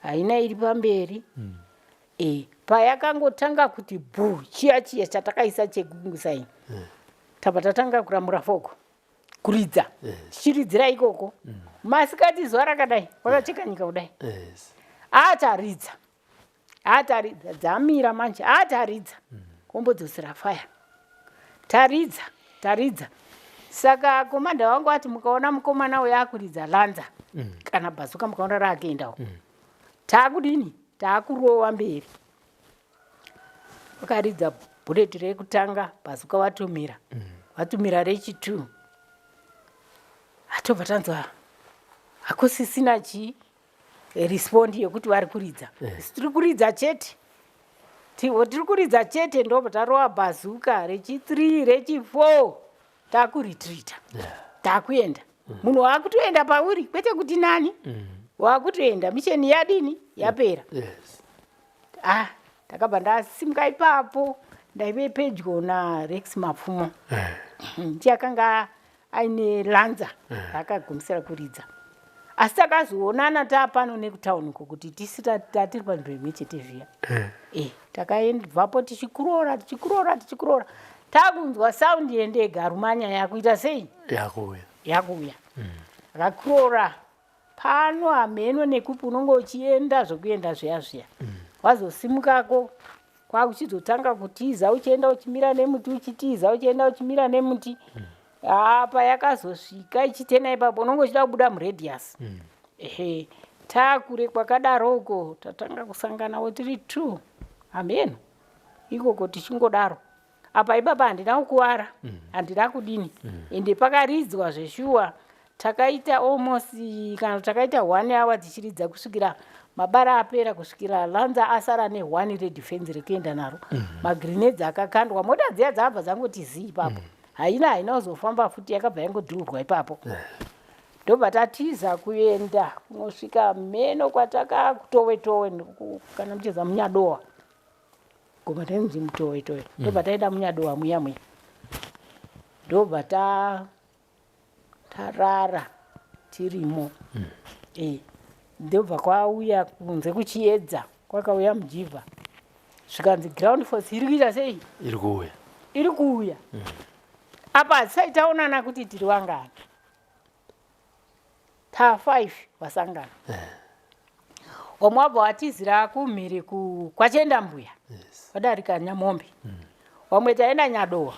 haina iri pamberi. Payakangotanga kuti bhu, chiya chiya chatakaisa chekusaini, tabva tatanga kuramura foko kuridza, tichiridzira ikoko masikati, zuva rakadai wakacheka nyika kudai. Ataridza, ataridza, dzamira manje. Ataridza, kombodzosera faya, taridza, taridza. Saka komanda wangu ati mukaona mukomana uyo akuridza lanza kana bhazuka, mukaona raakuendawo, taakudini? Taakurova mberi. Vakaridza bullet rekutanga, bhazuka vatumira, vatumira rechi2, atobva tanzwa hakusisina chii, respond yekuti vari kuridza. Isu tiri kuridza chete, tiri kuridza chete. Ndobva tarova bhazuka rechi3, rechi4, takuretreata, takuenda. Munhu waakutoenda pauri, kwete kuti nani waakutoenda, mission yadini? Yapera. Ah, ndakabva ndasimuka ipapo. Ndaive pedyo naRex Mapfumo, ndiye akanga aine lanza raakagumisira kuridza. Asi takazoonana taapano nekutauni uko kuti tisi tatiri panzvimbo imwe chete zviya. Takaendabvapo tichikurora, tichikurora, tichikurora, takunzwa sound yendege. Arumanya yakuita sei? Yakuuya. Yakuuya. Akakurora pano, hameno nekupi, unonge uchienda zvokuenda zviya zviya. Wazosimukako kwakuchizotanga kutiza, uchienda uchimira nemuti, uchitiza, uchienda uchimira nemuti. Apa yakazosvika ichitena ipapo, unonge uchida kubuda muradius. Ehe, takure kwakadaro uko, tatanga kusanganawo tiri two, hameno ikoko tichingodaro. Apa ipapa handina kukuvara, handina kudini. Ende pakaridzwa zveshuwa. Takaita almost, kana takaita one hour tichiridza kusvikira mabara apera, kusvikira lanza asara neone redefense rekuenda naro. Magrenades akakandwa, mota dziya dzabva dzangoti zii ipapo. Haina kuzofamba futi, yakabva yangodhuurwa ipapo. Ndobva tatiza kuenda kunosvika mheno kwataka kutowe towe, kana muchiza muNyadowa, goma tainzi mutowe towe. Ndobva taenda muNyadowa muya muya, ndobva ta Tarara tirimo. Ndobva kwauya kunze kuchiedza, kwakauya mujivha, zvikanzi ground force iri kuita sei? Iri kuuya. Iri kuuya. Apa hatisati taonana kuti tiri vangani. Ta 5 vasangana. Vamwe vabva vatizira kumhiri kwaChenda Mbuya. Vadarika Nyamombe. Vamwe taenda Nyadowa.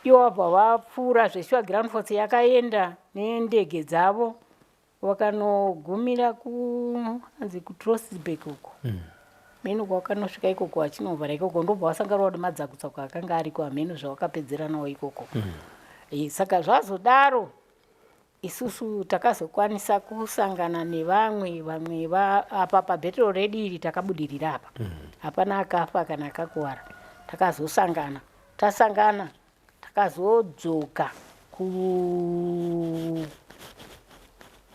Ivo vabva vapfuura zveshuwa, ground force yakaenda nendege dzavo, vakanogumira ku anzi kuTrostburg uko. Mheno kwavakanosvika ikoko, vachinovhara ikoko, ndobva vasangana nemadzakutsaku akanga ariko, hameno zvavakapedzeranawo ikoko. Saka zvazodaro, isusu takazokwanisa kusangana nevamwe vamwe apa pabattle redu iri takabudirira apa. Hapana akafa kana akakuvara. Takazosangana, tasangana takazodzoka ku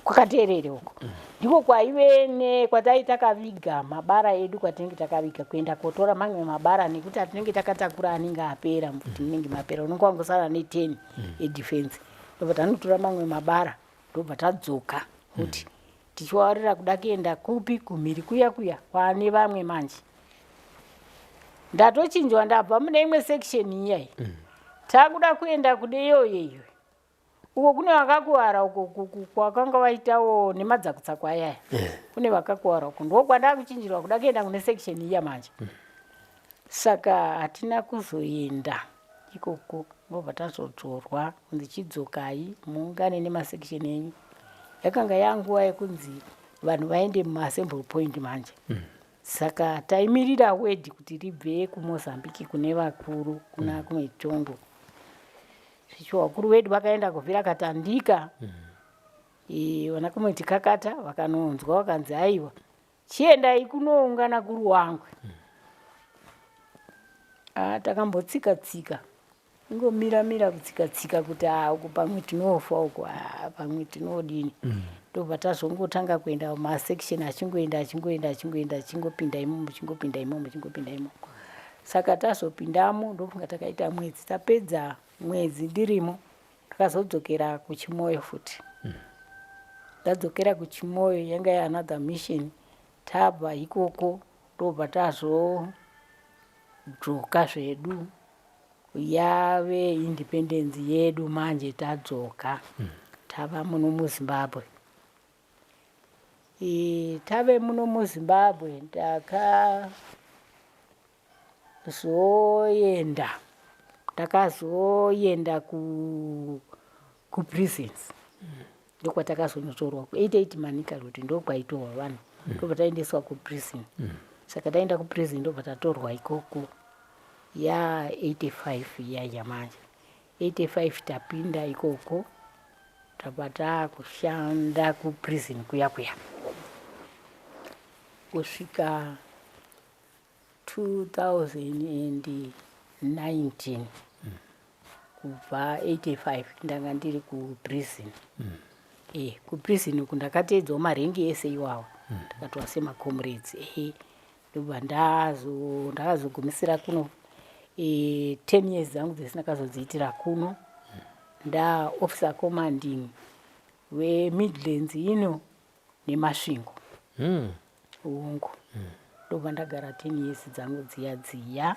kwakateerere uko. Ndiko kwaive nekwatai takaviga mabara edu, kwatinenge takaviga, kuenda kotora mamwe mabara, nekuti atinenge takatakura anenge apera, mfuti munenge mapera, unenge wangosara ne10 edefense. Ndobva tanotora mamwe mabara, ndobva tadzoka futi tichiwawarira kuda kuenda kupi, kumhiri kuya kuya kwaane vamwe. Manje ndatochinjwa, ndabva mune imwe section iyai, takuda kuenda kune iyoyo iyo, uko kune vakakuvara, uko kwakanga vaitawo nemadzakutsaku ayaya. Kune vakakuvara uko, ndo kwandakuchinjirwa kuda kuenda kune section iya manje. Saka hatina kuzoenda ikoko, ndobva tazodzorwa kunzi chidzokai muungane nemasection enyu. Yakanga yanguva yekunzi vanhu vaende mumaassembly point manje. Saka taimirira word kuti ribve kuMozambique kune vakuru, kuna kuMetongo. Zvicho vakuru vedu vakaenda kuvhira Katandika. Vana kumweti Kakata vakanonzwa, vakanzi aiwa, chiendai kunoungana kuRuwangwe. Ah, takambotsika tsika, ingomira mira, kutsika tsika kuti a uku pamwe tinofa uku, a pamwe tinodini. Ndobva tazongotanga kuenda masection, achingoenda, achingoenda, achingoenda, achingopinda imomo, chingopinda imomo, chingopinda imomo. Saka tazopindamo, ndofunga takaita mwedzi, tapedza mwedzi ndirimo, takazodzokera kuChimoyo futi. Ndadzokera kuChimoyo, yanga yaanother mission. Tabva ikoko, ndobva tazodzoka zvedu, yave independence yedu manje, tadzoka tava muno muZimbabwe. Tave muno muZimbabwe, ndakazoenda kuprisons. Ndokwatakazonyotorwa ku88 Manica Road, ndokwaitorwa vanhu. Ndobva taendeswa kuprison. Saka taenda kuprison, ndobva tatorwa ikoko ya 85 iyaya manje. 85 tapinda ikoko, tabva taakushanda kuprison kuya kuya kusvika 2019. Kubva 85 ndanga ndiri kuprison. Kuprison uku ndakateedzawo maranks ese iwawa, ndakatwa semacomrades. Ndobva ndakazogumisira kuno 10 years dzangu dzese ndakazodziitira kuno, ndaofficer commanding weMidlands ino neMasvingo. Ungu ndobva ndagara 10 years dzangu dziya dziya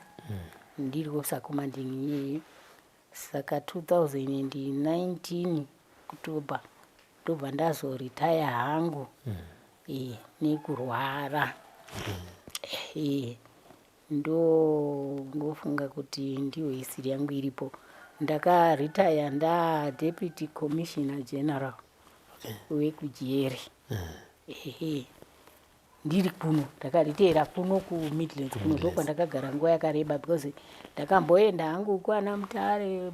ndiri officer commanding iyeye. Saka 2019 October ndobva ndazoretire hangu nekurwara. Ndo ndofunga kuti ndiyo history yangu iripo. Ndakaretire nda deputy commissioner general wekujeri. Ehe, ndiri kuno, ndakaretire kuno kuMidlands kuno, ndokwandakagara nguva yakareba, because ndakamboenda hangu kwana Mutare,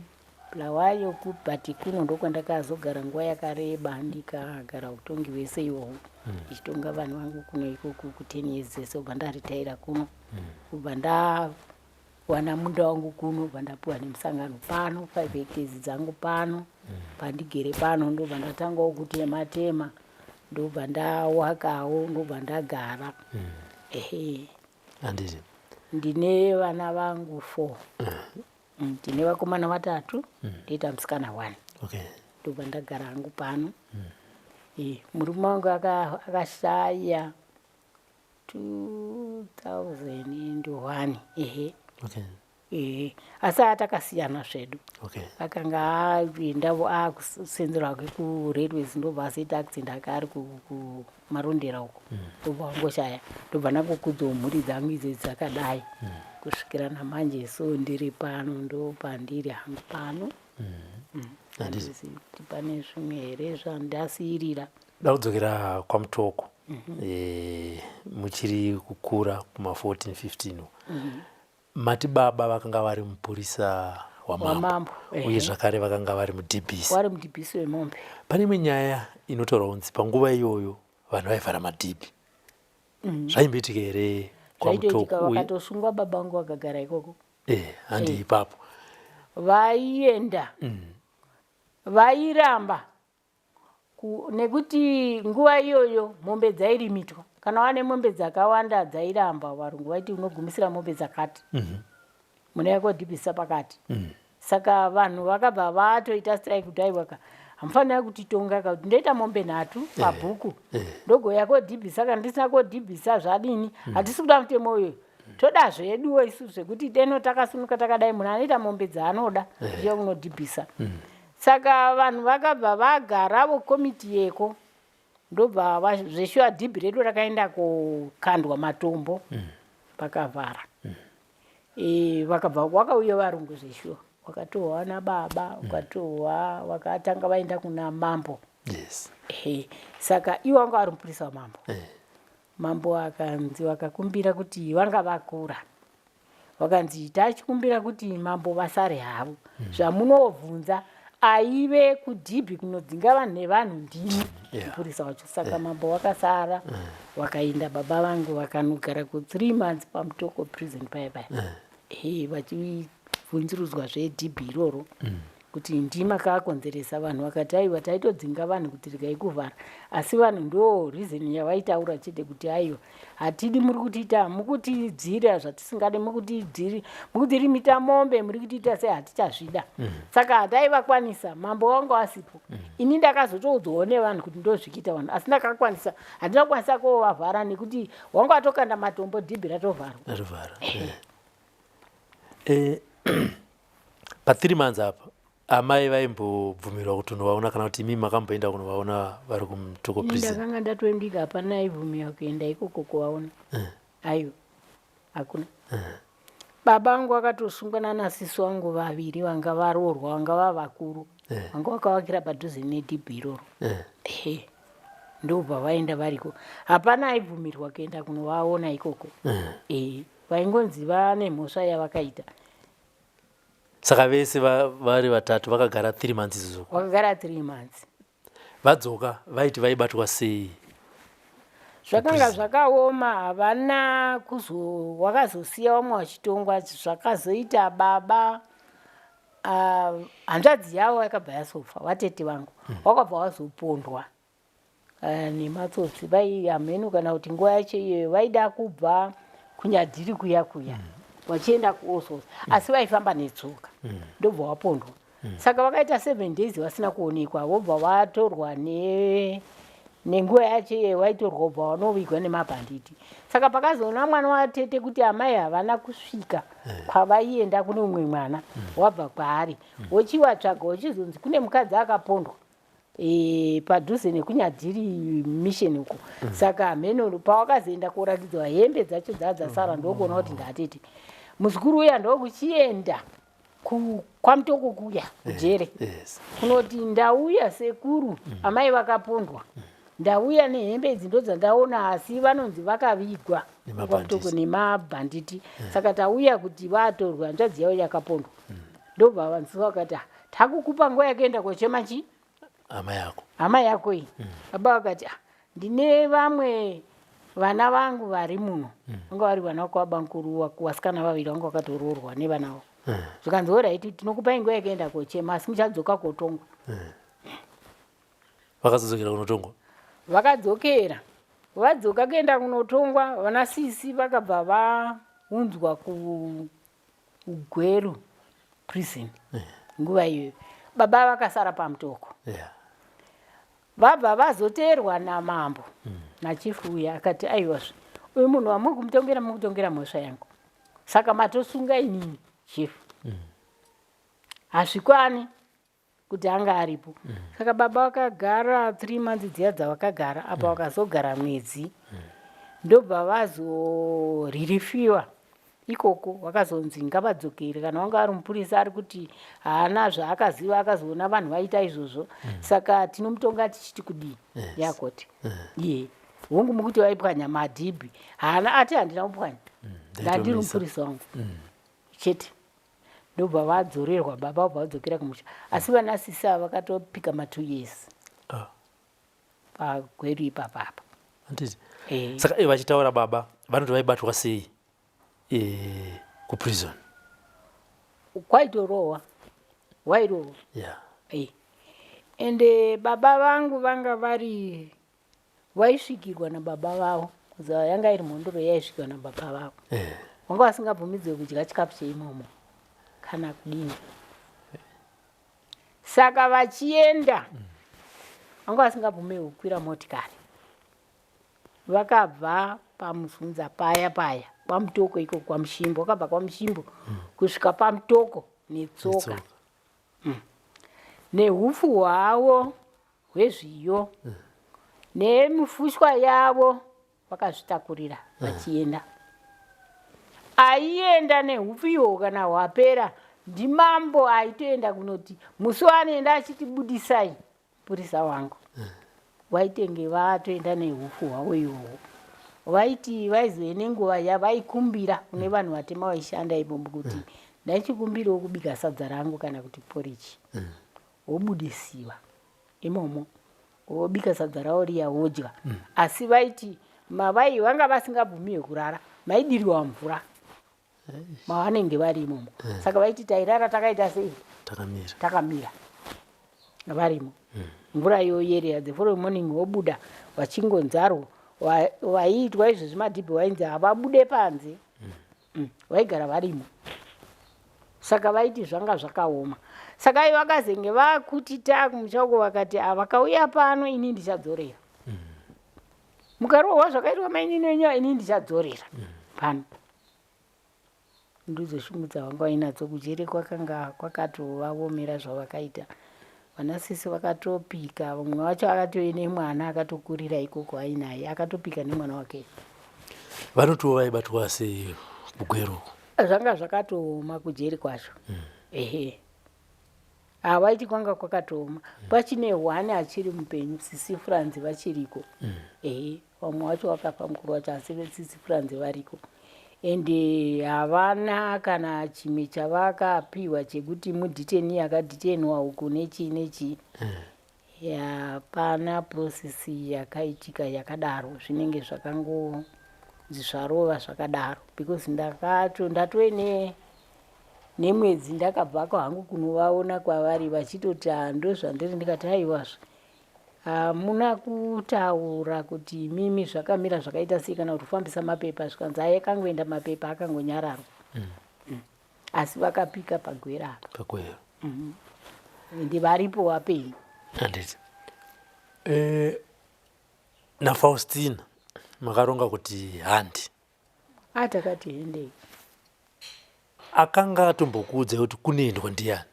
Bulawayo, but kuno ndokwandakazogara nguva yakareba, ndikagara utongi hwese ihwohwo ndichitonga vanhu vangu kuno ikoku ku10 years dzese. Ubva ndaretire kuno, kubva ndawana munda wangu kuno, bva ndapiwa nemusangano pano 5 hectares dzangu pano pandigere pano. Ndobva ndatangawo kutema tema, ndobva ndawakawo, ndobva ndagara. Ehe. Handiti. Ndine vana vangu 4. Mm, tine vakomana vatatu ndoita musikana one. Okay. Ndobva ndagara hangu pano. Eh, murume wangu akashaya 2001, ehe. Okay. Ehe, asi atakasiyana zvedu. Okay. Akanga aendavo akusenzera kwake kurailways, ndobva azoita accident aka ari kuMarondera uko, ndobva wangoshaya. Ndobva ndangokudzawo mhuri dzangu idzo dzakadai kusvikira namanje. So ndiri pano, ndo pandiri hangu pano. Handizivi kuti pane zvimwe here zvandasiyirira. Da kudzokera kwaMutoko. Muchiri kukura kuma14 15 uko. Mati baba vakanga vari mupurisa wamambo? Wamambo. Uye zvakare vakanga vari mudhibhisi? Wari mudhibhisi wemombe. Pane imwe nyaya inotaura kunzi panguva iyoyo vanhu vaivhara madhibhi. Zvaimboitika here Zvaitoitika. kwaMutoko? Vakatosungwa baba vangu vakagara ikoko. Handi ipapo. Vaienda, vairamba nekuti nguva iyoyo mombe dzairimitwa. Kana wane mombe dzakawanda dzairamba, varungu vaiti unogumisira mombe dzakati munouya kodhibhisa pakati. Saka vanhu vakabva vatoita strike kuti aiwaka, hamufanira kutitonga ka, kuti ndoita mombe 3 pabhuku, ndogoya kodhibhisa. Kana ndisina kodhibhisa zvadini? Hatisi kuda mutemo uyoyo, toda zveduwo isu zvekuti deno takasunuka takadai, munhu anoita mombe dzaanoda ndiyo kunodhibhisa. Saka vanhu vakabva vagaravo komiti yeko, ndobva zveshuwa dhibhi redu rakaenda kokandwa matombo pakavhara. Vakabva wakauya varungu zveshuwa, wakatohwa nababa, ukatohwa, vakatanga vaenda kuna mambo. Ehe, saka iwo wanga vari mupurisa wamambo. Mambo akanzi, vakakumbira kuti vanga vakura, vakanzi tachikumbira kuti mambo vasare havo, zvamunobvunza aive kudhibhi kunodzinga vanhu nevanhu ndimi mupurisa wacho. Saka mambo wakasara, wakaenda. Baba vangu vakanogara ku 3 months paMutoko prison paya paya. Ehe, vachibvunzurudzwa zvedhibhi iroro kuti ndima kakonzeresa. Vanhu vakati aiwa, taitodzinga vanhu kuti regai kuvhara, asi vanhu ndo reason yavaitaura chete kuti aiwa, hatidi, muri kutiita, mukutidzira zvatisingade, mukutidziri, mukutirimita mombe, muri kutiita sei, hatichazvida. Saka hataivakwanisa, mambo wanga wasipo. Ini ndakazotoudzwawo nevanhu kuti ndozvikiita vanhu, asi ndakakwanisa, handina kukwanisa kovavhara nekuti wanga watokanda matombo, dhibhi ratovharwa. Ratovhara. Pa3 months apa amai vaimbobvumirwa kuti unovaona, kana kuti imi makamboenda kunovaona vari kuMutoko prison? Ndakanga ndatoendika, hapana aibvumirwa kuenda ikoko kuvaona. Aiwa, hakuna. Baba vangu vakatosungwa nanasisi vangu vaviri vanga varoorwa, vanga vavakuru, vanga vakavakira padhuze nedhibhi iroro. Ehe, ndobva vaenda variko, hapana aibvumirwa kuenda kunovaona ikoko. Vaingonzi vane mhosva yavakaita. Saka vese vari vatatu vakagara 3 months izvozvo? Vakagara 3 months. Vadzoka vaiti vaibatwa sei? Zvakanga zvakaoma, havana kuzo, wakazosiya vamwe vachitongwa. Zvakazoita baba, hanzvadzi yavo yakabva yasofa, vatete vangu wakabva wazopondwa nematsotsi. Vai hameno kana kuti nguva yacho iyoyo vaida kubva kuNyadhiri kuya kuya vachienda kuOsos, asi vaifamba netsoka, ndobva wapondwa. Saka vakaita 7 days vasina kuonekwa, vobva vatorwa nenguva yacho iyoyo vaitorwa, vobva vanovigwa nemabhanditi. Saka pakazoona mwana watete kuti amai havana kusvika kwavaienda, kune umwe mwana wabva kwaari, wochivatsvaga, wochizonzi kune mukadzi akapondwa padhuze nekuNyadhiri mission uko. Saka hameno pawakazoenda koratidzwa hembe dzacho dzaa dzasara, ndokuona kuti ndatete muzukuru uya, ndokuchienda kwaMutoko kuya kujere kunoti ndauya sekuru, amai vakapondwa, ndauya nehembe idzi, ndodzandaona, asi vanonzi vakavigwa kwaMutoko nemabhanditi, saka tauya kuti vatorwa, hanzvadzi yavo yakapondwa. Ndobva vanzi vakati, "Ah, takukupa nguva yekuenda kochema chi hama yako." Hama yako iyi. Baba vakati, "Ah, ndine vamwe vana vangu vari muno." Vanga vari vana vakwabankuru, vasikana vaviri vanga vakatoroorwa nevanavo. Zvikanzi, alright, tinokupai nguva yekuenda kochema, asi muchadzoka kotongwa. Vakazodzokera kunotongwa? Vakadzokera. Vadzoka kuenda kunotongwa, vana sisi vakabva vaunzwa kuGweru. Prison nguva iyoyo baba vakasara paMutoko vabva vazoteerwa namambo nachifu uya akati aiwazve uyu munhu wamuri kumutongera muri kutongera mhosva yangu saka matosunga inini chifu hazvikwani kuti anga aripo saka baba vakagara 3 months dziya dzavakagara apa vakazogara mwedzi ndobva vazoririfiwa ikoko. Vakazonzi ngavadzokere kana wanga ari mupurisa ari kuti haana zvaakaziva akazoona vanhu vaita izvozvo saka tinomutonga tichiti kudii yakoti iye hongu mukuti vaipwanya madhibhi haana ati handina kupwanya ndandiri mupurisa wangu chete. Ndobva vadzorerwa baba vabva vadzokera kumusha asi vana sisi ava vakatopika ma2 years paGweru ipapapa. Handiti? Saka vachitaura baba vanoti vaibatwa sei kuprison? Kwaitorohwa wairohwa. Ende baba vangu vanga vari vaisvikirwa nababa vavo kuza yanga iri mhondoro yaisvikirwa nababa vavo vanga vasingabvumidzwe kudya chikafu cheimomo kana kudini saka vachienda vanga vasingabvumiwi kukwira motikari. Vakabva paMuzunza paya paya kwaMutoko iko kwaMushimbo vakabva kwaMushimbo kusvika paMutoko netsoka. Netsoka. Neupfu hwavo hwezviyo nemifushwa yavo vakazvitakurira vachienda. Aienda neupfu ihwo kana hwapera ndimambo aitoenda kunoti musi waanoenda achiti budisai purisa wangu vaitenge vatoenda neupfu hwavo ihwohwo vaiti vaizove nenguva yavaikumbira kune vanhu vatema vaishanda imomo kuti ndaichikumbirawo kubika sadza rangu kana kuti porichi wobudisiwa imomo wobika sadza ravo riya wodya. Asi vaiti mavai vanga vasingabvumiwe kurara maidiriwa mvura mavanenge vari imomo saka vaiti tairara takaita sei? Takamira. Takamira varimo mvura yoyerera. The following morning vobuda vachingonzarwo vaiitwa izvezvi madhibhi vainzi havabude panze. Vaigara varimo saka vaiti zvanga zvakaoma saka ivo vakazenge vakuti taakumusha uko vakati "Ah, vakauya pano ini ndichadzorera mukarohwa zvakaitwa mainini wenyu ini ndichadzorera pano." Ndidzo shungu dzavanga vainadzo kujere kwakanga kwakatovaomera zvavakaita vanasisi vakatopika vamwe vacho akatove nemwana akatokurira ikoko ainaye akatopika nemwana wake. Vanotiwo vaibatwa sei kuGweru uku? Zvanga zvakatooma kujeri kwacho ehe havaiti kwanga kwakatooma pachine hwani achiri mupenyu sisi Franzi vachiriko ehe vamwe vacho vakafa mukuru wacho asi sisi Franzi variko ende havana kana chimwe chavakapiwa chekuti mudeteni akadetainwa uku nechii nechii hapana process yakaitika yakadaro zvinenge zvakangonzi zvarova zvakadaro because ndakato ndatove nemwedzi ndakabvako hangu kunovaona kwavari vachitoti "Ah, ndo zvandiri." Ndikati aiwazve hamuna kutaura kuti imimi zvakamira zvakaita sei kana kuti kufambisa mapepa zvikanzi ai akangoenda mapepa akangonyararwa. Asi vakapika paGweru apa. PaGweru. Ende varipo vapenyu. Handiti naFaustina makaronga kuti handi? Atakati hendei. Akanga atombokuudzai kuti kunoendwa ndiani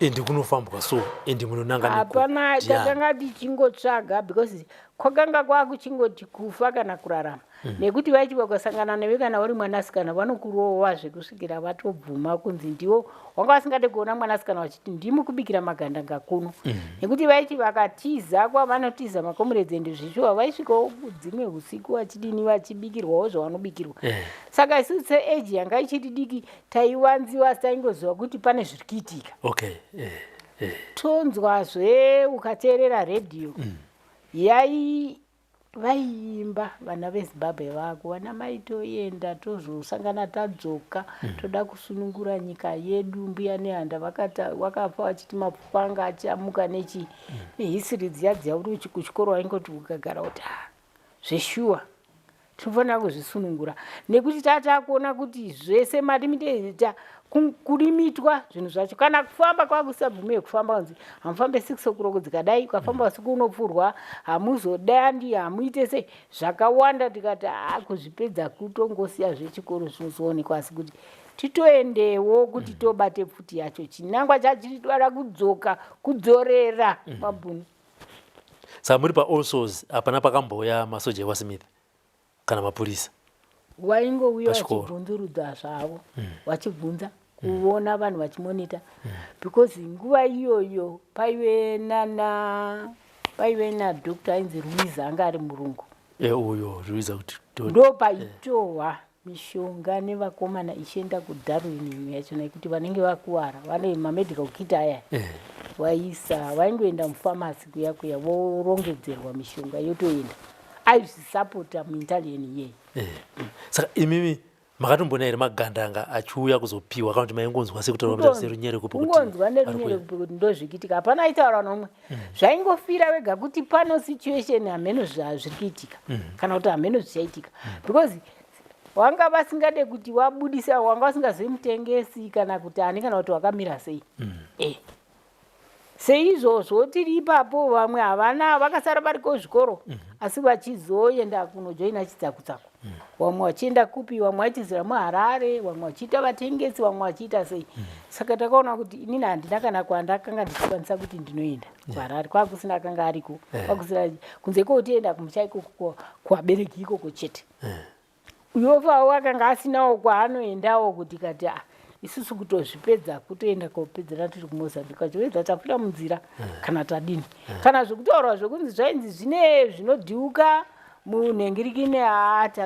ende kunofambwa so ende munonanga Hapana. Ndiani? Takanga tichingotsvaga because kwakanga kwakuchingoti kufa kana kurarama nekuti vaiti vakasangana newe kana uri mwanasikana vanokurova zvekusvikira vatobvuma kunzi ndiwo wanga vasingade kuona mwanasikana vachiti ndimi kubikira magandanga kuno nekuti vaiti vakatiza kwavanotiza macomrades ende zvishuwa vaisvikawo dzimwe usiku vachidini vachibikirwawo zvavanobikirwa. Saka isusu seage yanga ichiri diki taiwanziwa asi taingoziva kuti pane zviri kuitika. Tonzwazve ukateerera redhiyo yai vaiimba vana veZimbabwe vako vana mai toenda tozosangana tadzoka toda kusunungura nyika yedu mbuya Nehanda vakafa vachiti mapfupa anga achamuka nechi nehistory dziya dziya uri kuchikoro waingoti ukagara kuti "Ah, zveshuwa." Tinofanira kuzvisunungura nekuti tatakuona kuti zvese malimita kulimitwa zvinhu zvacho. Kana kufamba kwakusabvumiwe kufamba, kunzi hamufambe 6 o'clock dzikadai, ukafamba usiku unopfurwa, hamuzodandi, hamuite sei zvakawanda. Tikati haa, kuzvipedza kutongosiya zvechikoro zvinozoonekwa, asi kuti titoendewo kuti tobate pfuti yacho. Chinangwa chachitwara kudzoka kudzorera mabhunu. Saka muri paAll Souls hapana pakambouya masoja ekwaSmith kana mapurisa? Waingouya vachibvunzurudza zvavo, vachibvunza kuona vanhu vachimonita, because nguva iyoyo paive nana paive nadoctor ainzi Ruiza, anga ari murungu. Uyo Ruiza kuti ndo paitohwa mishonga nevakomana ichienda kuDarwin imwe yacho, nekuti vanenge vakuwara vane mamedical kit aya vaisa, vaingoenda mufamasi kuya kuya vorongedzerwa mishonga yotoenda. Aizvisapota muItalian iyeye. Saka imimi makatomboona here magandanga achiuya kuzopiwa, kana kuti maingonzwa sekutaura serunyerekupe? Kungonzwa nerunyerekupe kuti ndozvikiitika, hapana aitaura nomwe. Zvaingofira vega kuti pano situation, hameno zviri kuitika kana kuti hameno zvichaitika, because wanga vasingade kuti wabudisa, wanga vasingazivi mutengesi kana kuti ani kana kuti wakamira sei. Seizvozvo tiri ipapo, vamwe havana, vakasara vari kuzvikoro, asi vachizoenda kunojoina chitsakutsaku, vamwe vachienda kupi, vamwe vachizira muHarare, vamwe vachiita vatengesi, vamwe vachiita sei. Saka takaona kuti inini handina kana kwandakanga ndichikwanisa kuti ndinoenda kuHarare, kwakusina akanga ariko, kwakusina kunze kwotienda kumusha ikoko kuvabereki ikoko chete. Uyofawo akanga asinawo kwaanoendawo, kuti kati ah, isusu kutozvipedza kutoenda kopedzera tiri kuMozambique kwacho, tafira munzira kana tadini, kana zvekutaurwa zvekunzi zvainzi zvine zvinodhiuka munhengirikine,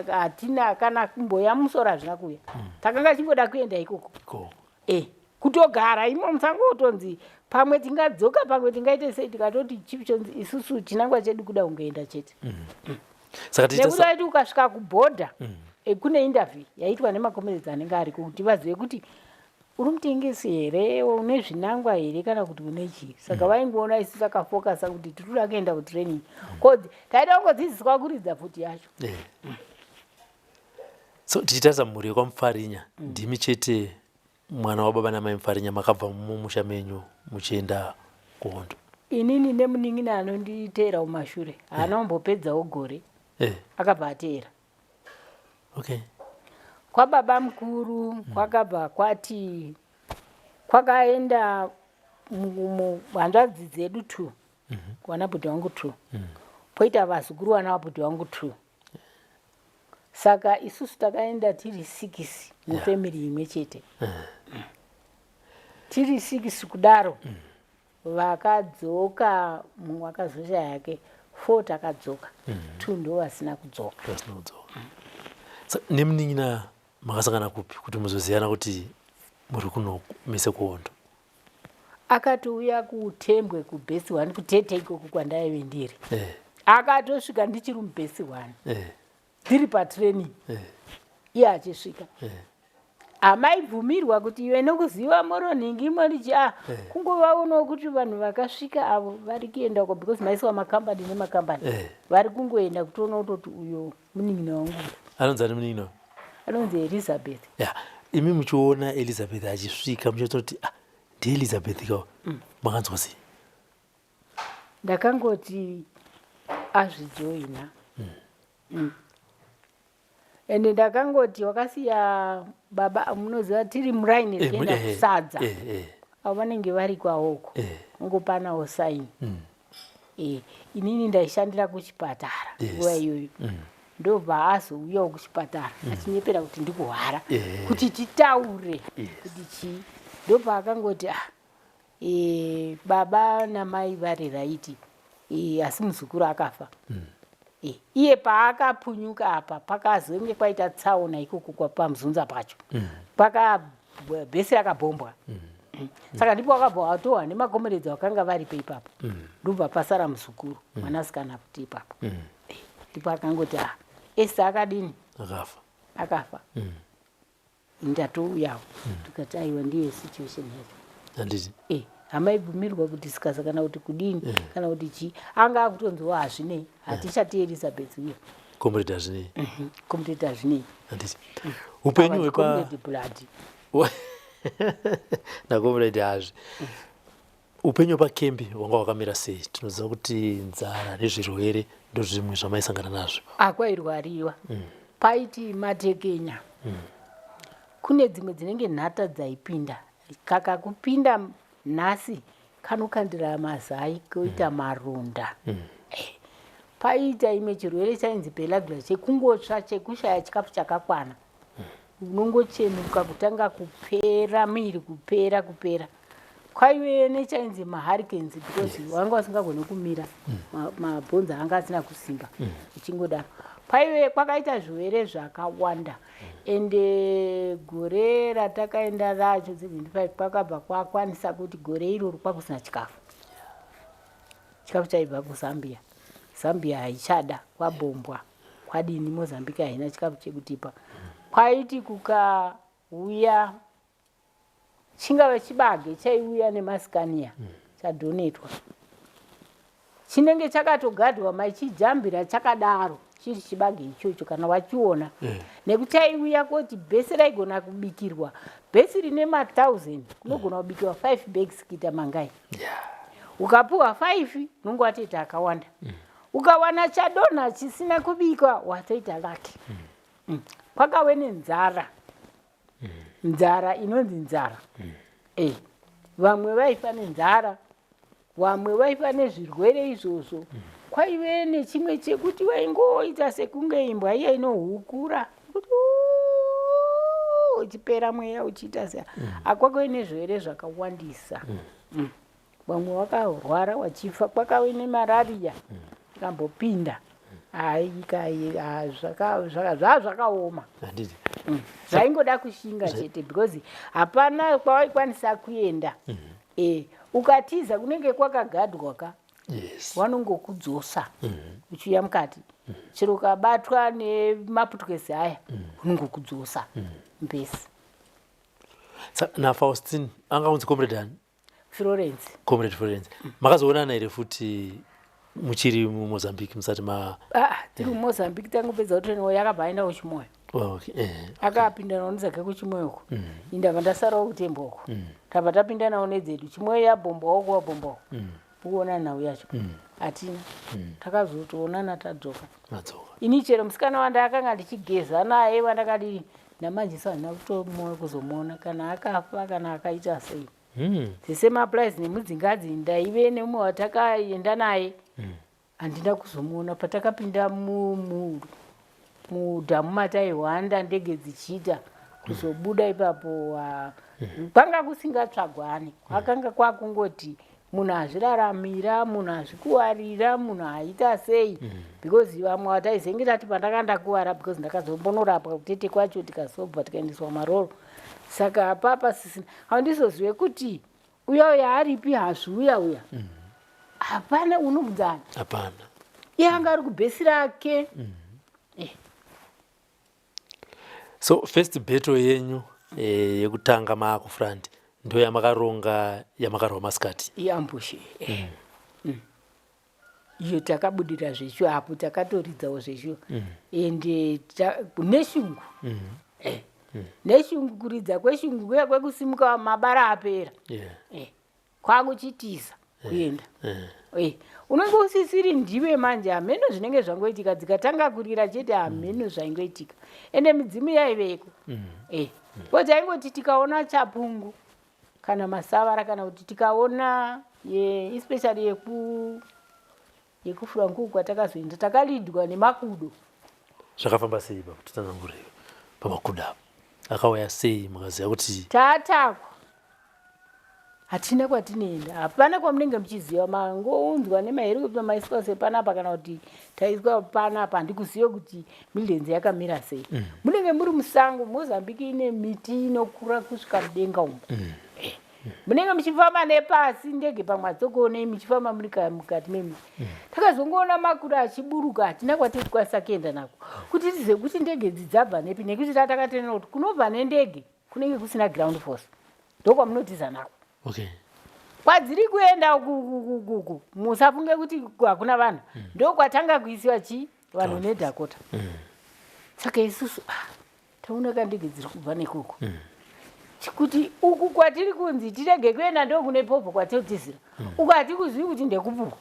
hatina kana kumboya musoro, hazvina kuuya. Takanga chingoda kuenda ikoko kutogara imo musango, kutonzi pamwe tingadzoka, pamwe tingaite sei. Tikatoti chipi chonzi isusu chinangwa chedu kuda kungoenda chete. Nekuti vaiti ukasvika kubhodha kune interview yaitwa nemakomeredzi anenge ariko kuti vazive kuti uri mutengesi here, une zvinangwa here, kana kuti une chii. Saka vaingoona isu takafokasa kuti tiri kuda kuenda kutraining, cause taida kungodzidziswa kuridza pfuti yacho. So tichitarisa mhuri yekwaMufarinya, ndimi chete mwana wababa namai Mufarinya makabva mumusha menyu muchienda kuhondo? Inini nemunin'ina anonditeera kumashure, haana kumbopedzawo gore, akabva ateera. Kwababa mukuru kwakabva kwati kwakaenda hanzvadzi dzedu two, wana bhudhi wangu two, poita vazukuru wana vabhudhi wangu two. Saka isusu takaenda tiri six mufamily imwe chete. Tiri six kudaro, vakadzoka mumwe akazoshaya yake, four takadzoka, two ndo vasina kudzoka. Vasina kudzoka. Nemunin'ina makasangana kupi kuti muzoziyana kuti muri kuno mese kuhondo? Akatouya kuTembwe kubase one kuTete ikoko kwandaive ndiri. Akatosvika ndichiri mubase one, ndiri patraining, iye achisvika. Hamaibvumirwa kuti iwe nokuziva moronhingi morichi a kungovaonawo kuti vanhu vakasvika avo vari kuenda uko, because maiswa makambani nemakambani, vari kungoenda kutoona kutoti uyo munin'ina wangu. Anonzi ani munin'ina? Anonzi Elizabeth. Ya, imi muchiona Elizabeth achisvika, muchitoti ah, ndiElizabeth ka, makanzwa sei? Ndakangoti azvijoina. Ende ndakangoti wakasiya baba, munoziva tiri muraini tichienda kusadza, avo vanenge vari kwaoko, ungopanawo saini. Inini ndaishandira kuchipatara nguva iyoyo, ndobva azouyawo kuchipatara achinyepera kuti ndikuhwara kuti titaure kuti chii. Ndobva akangoti ah, baba namai vari right, asi muzukuru akafa. Iye paakapunyuka apa pakazonge kwaita tsaona ikoko pamuzunza pacho, paka bhesi rakabhombwa. Saka ndipo wakabva watohwa nemakomeredzi vakanga varipo ipapo, ndobva pasara muzukuru mwanasikana futi ipapo. Ndipo akangoti ah, Esta akadini? Akafa. Akafa. Ndatouyawo, tikati aiwa, ndiyo situation yacho. Handiti? Hamaibvumirwa kudiscussa kana kuti kudini kana kuti chii, anga akutonziwa hazvinei, hatichati Elizabeth uya. Comrade Hazvinei. Comrade Hazvinei. Handiti. Upenyu hwepa Comrade Blood. Na Comrade Hazvi. Upenyu hwepakembi hwanga hwakamira sei? Tinoziva kuti nzara nezvirwere ndozvimwe zvamaisangana nazvo. Akwairwariwa. Paiti matekenya. Kune dzimwe dzinenge nhata dzaipinda. Kakakupinda nhasi kanokandira mazai koita maronda. Paita imwe chirwere chainzi pellagra, chekungotsva, chekushaya chikafu chakakwana. Unongochenuka kutanga kupera muviri, kupera kupera. Kwaive nechainzi mahurricanes, because wanga usingagoni kumira, mabhonzo anga asina kusimba, uchingodaro. Kwaive kwakaita zvirwere zvakawanda. Ende gore ratakaenda racho 75, kwakabva kwakwanisa kuti gore iroro kwakusina chikafu. Chikafu chaibva kuZambia, Zambia haichada, kwabhombwa, kwadini. Mozambique haina chikafu chekutipa. Kwaiti kukauya chingava chibage chaiuya nemaScania, chadhonetwa, chinenge chakatogadwa, maichijambira chakadaro chiri chibage ichocho kana wachiona, nekuti chaiuya koti bhesi raigona kubikirwa, bhesi rine ma1000 kunogona kubikirwa 5 bags kuita mangai. Ukapiwa 5 unonge watoita akawanda. Ukawana chadonha chisina kubikwa, watoita laki. Kwakave nenzara, nzara inonzi nzara. Vamwe vaifa nenzara, vamwe vaifa nezvirwere izvozvo. Kwaive nechimwe chekuti vaingoita sekunge imbwa iya inohukura kuti uchipera mweya, uchiita se akwakave nezvirwere zvakawandisa. Vamwe vakarwara vachifa. Kwakave nemarariya ikambopinda. Zvaa zvakaoma. Handiti. Zvaingoda kushinga chete, because hapana kwawaikwanisa kuenda. Ukatiza kunenge kwakagadwa ka. Vanongokudzosa uchiuya mukati. Chero ukabatwa nemaputukezi aya, unongokudzosa mbesi. NaFaustin anga unzi Comrade ani? Florence. Comrade Florence, makazoonana here futi muchiri muMozambique, musati ma Ah, tiri muMozambique, tangopedza kutreniwa, yakabva aenda kuChimoyo. Akapinda nawo nedzake kuChimoyo uko, indabva ndasarawo kuTembo uko. Tabva tapinda nawo nedzedu, Chimoyo yabhombwawo, kuwabhombwawo. Ukuona nhau yacho hatina, takazotoonana tadzoka. Madzoka. Ini chero musikana wandakanga ndichigeza naye wandakadini, namanje so handina kutomoyo kuzomuona, kana akafa kana akaita sei. The same applies nemudzingadzi. Ndaive nemumwe watakaenda naye, handina kuzomuona. Patakapinda mudhamu mataihwanda ndege dzichiita kuzobuda ipapo, kwanga kusingatsvagwani. Kwakanga kwakungoti munhu azviraramira, munhu azvikuwarira, munhu aita sei, because vamwe vataizenge tati pandanga ndakuvara, because ndakazombonorapwa kuTete kwacho, tikazobva tikaendeswa Maroro. Saka apapa sisina, handizozive kuti uya uya aripi, hazviuya uya, hapana unobvunzana. Hapana. Iye anga ari kubhesi rake. So first battle yenyu yekutanga maakufront ndo yamakaronga, yamakarwa masikati? Iambush iyo. Takabudira zveshuwa apo, takatoridzawo zveshuwa, ende neshungu, neshungu, kuridza kweshungu kuya kwekusimuka mabara apera. Kwakuchitiza kuenda. Unenge usisiri ndiwe manje, hameno zvinenge zvangoitika. Dzikatanga kurira chete, hameno zvaingoitika. Ende midzimu yaiveko. Ko taingoti tikaona chapungu kana masavara, kana kuti tikaona especially yekuFrankuku kwatakazoenda, takalidwa nemakudo. Zvakafamba sei ipapo? Titsanangurei pamakudo apo, akauya sei, mukaziva kuti Taatakwa, hatina kwatinoenda, hapana kwamunenge muchiziva. Mangounzwa nemaherikopta, maiswa sepanapa, kana kuti taiswa panapa, handikuzive kuti Midlands yakamira sei. Munenge muri musango. Mozambique ine miti inokura kusvika mudenga umu. Munenge muchifamba nepasi, ndege pamwe hatsokuonei, muchifamba muri mukati memiti. Takazongoona makudo achiburuka, hatina kwatirikwanisa kuenda nako kuti tizive kuti ndege idzi dzabva nepi, nekuti tatakatenera kuti kunobva nendege kunenge kusina ground force, ndokwamunotiza nako. Kwadziri kuenda ukukukuku, musafunge kuti hakuna vanhu. Ndokwatanga kuisiwa chii? Vanhu neDakota. Saka isusu ah, taona kandege dziri kubva nekoko. Kuti uku kwatiri kunzi tirege kuenda ndokune povho kwatotizira. Uku hatikuzivi kuti ndekupi.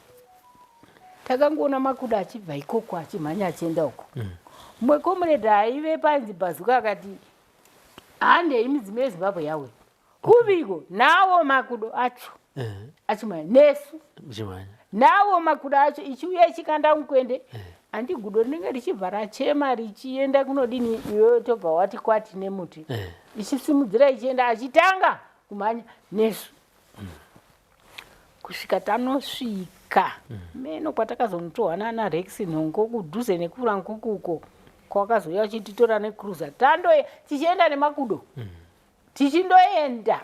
Takangoona makudo achibva ikoko achimhanya achienda uko. Mumwe comrade aive painzi Bhazuka akati handei midzimu yeZimbabwe yawe. Kuviko nawo makudo acho achimhanya nesu. Nawo makudo acho ichiuya ichikanda mukwende. Handi gudo rinenge richibva rachema richienda kunodini iwewe tobva wati kwati nemuti. Ichisimudzira ichienda achitanga kumhanya nesu. Kusvika tanosvika meno kwatakazonotorwa nana Rex Nhongo kudhuze nekurankuku uko kwakazouya vachititora necruiser tandoe tichienda nemakudo. Tichindoenda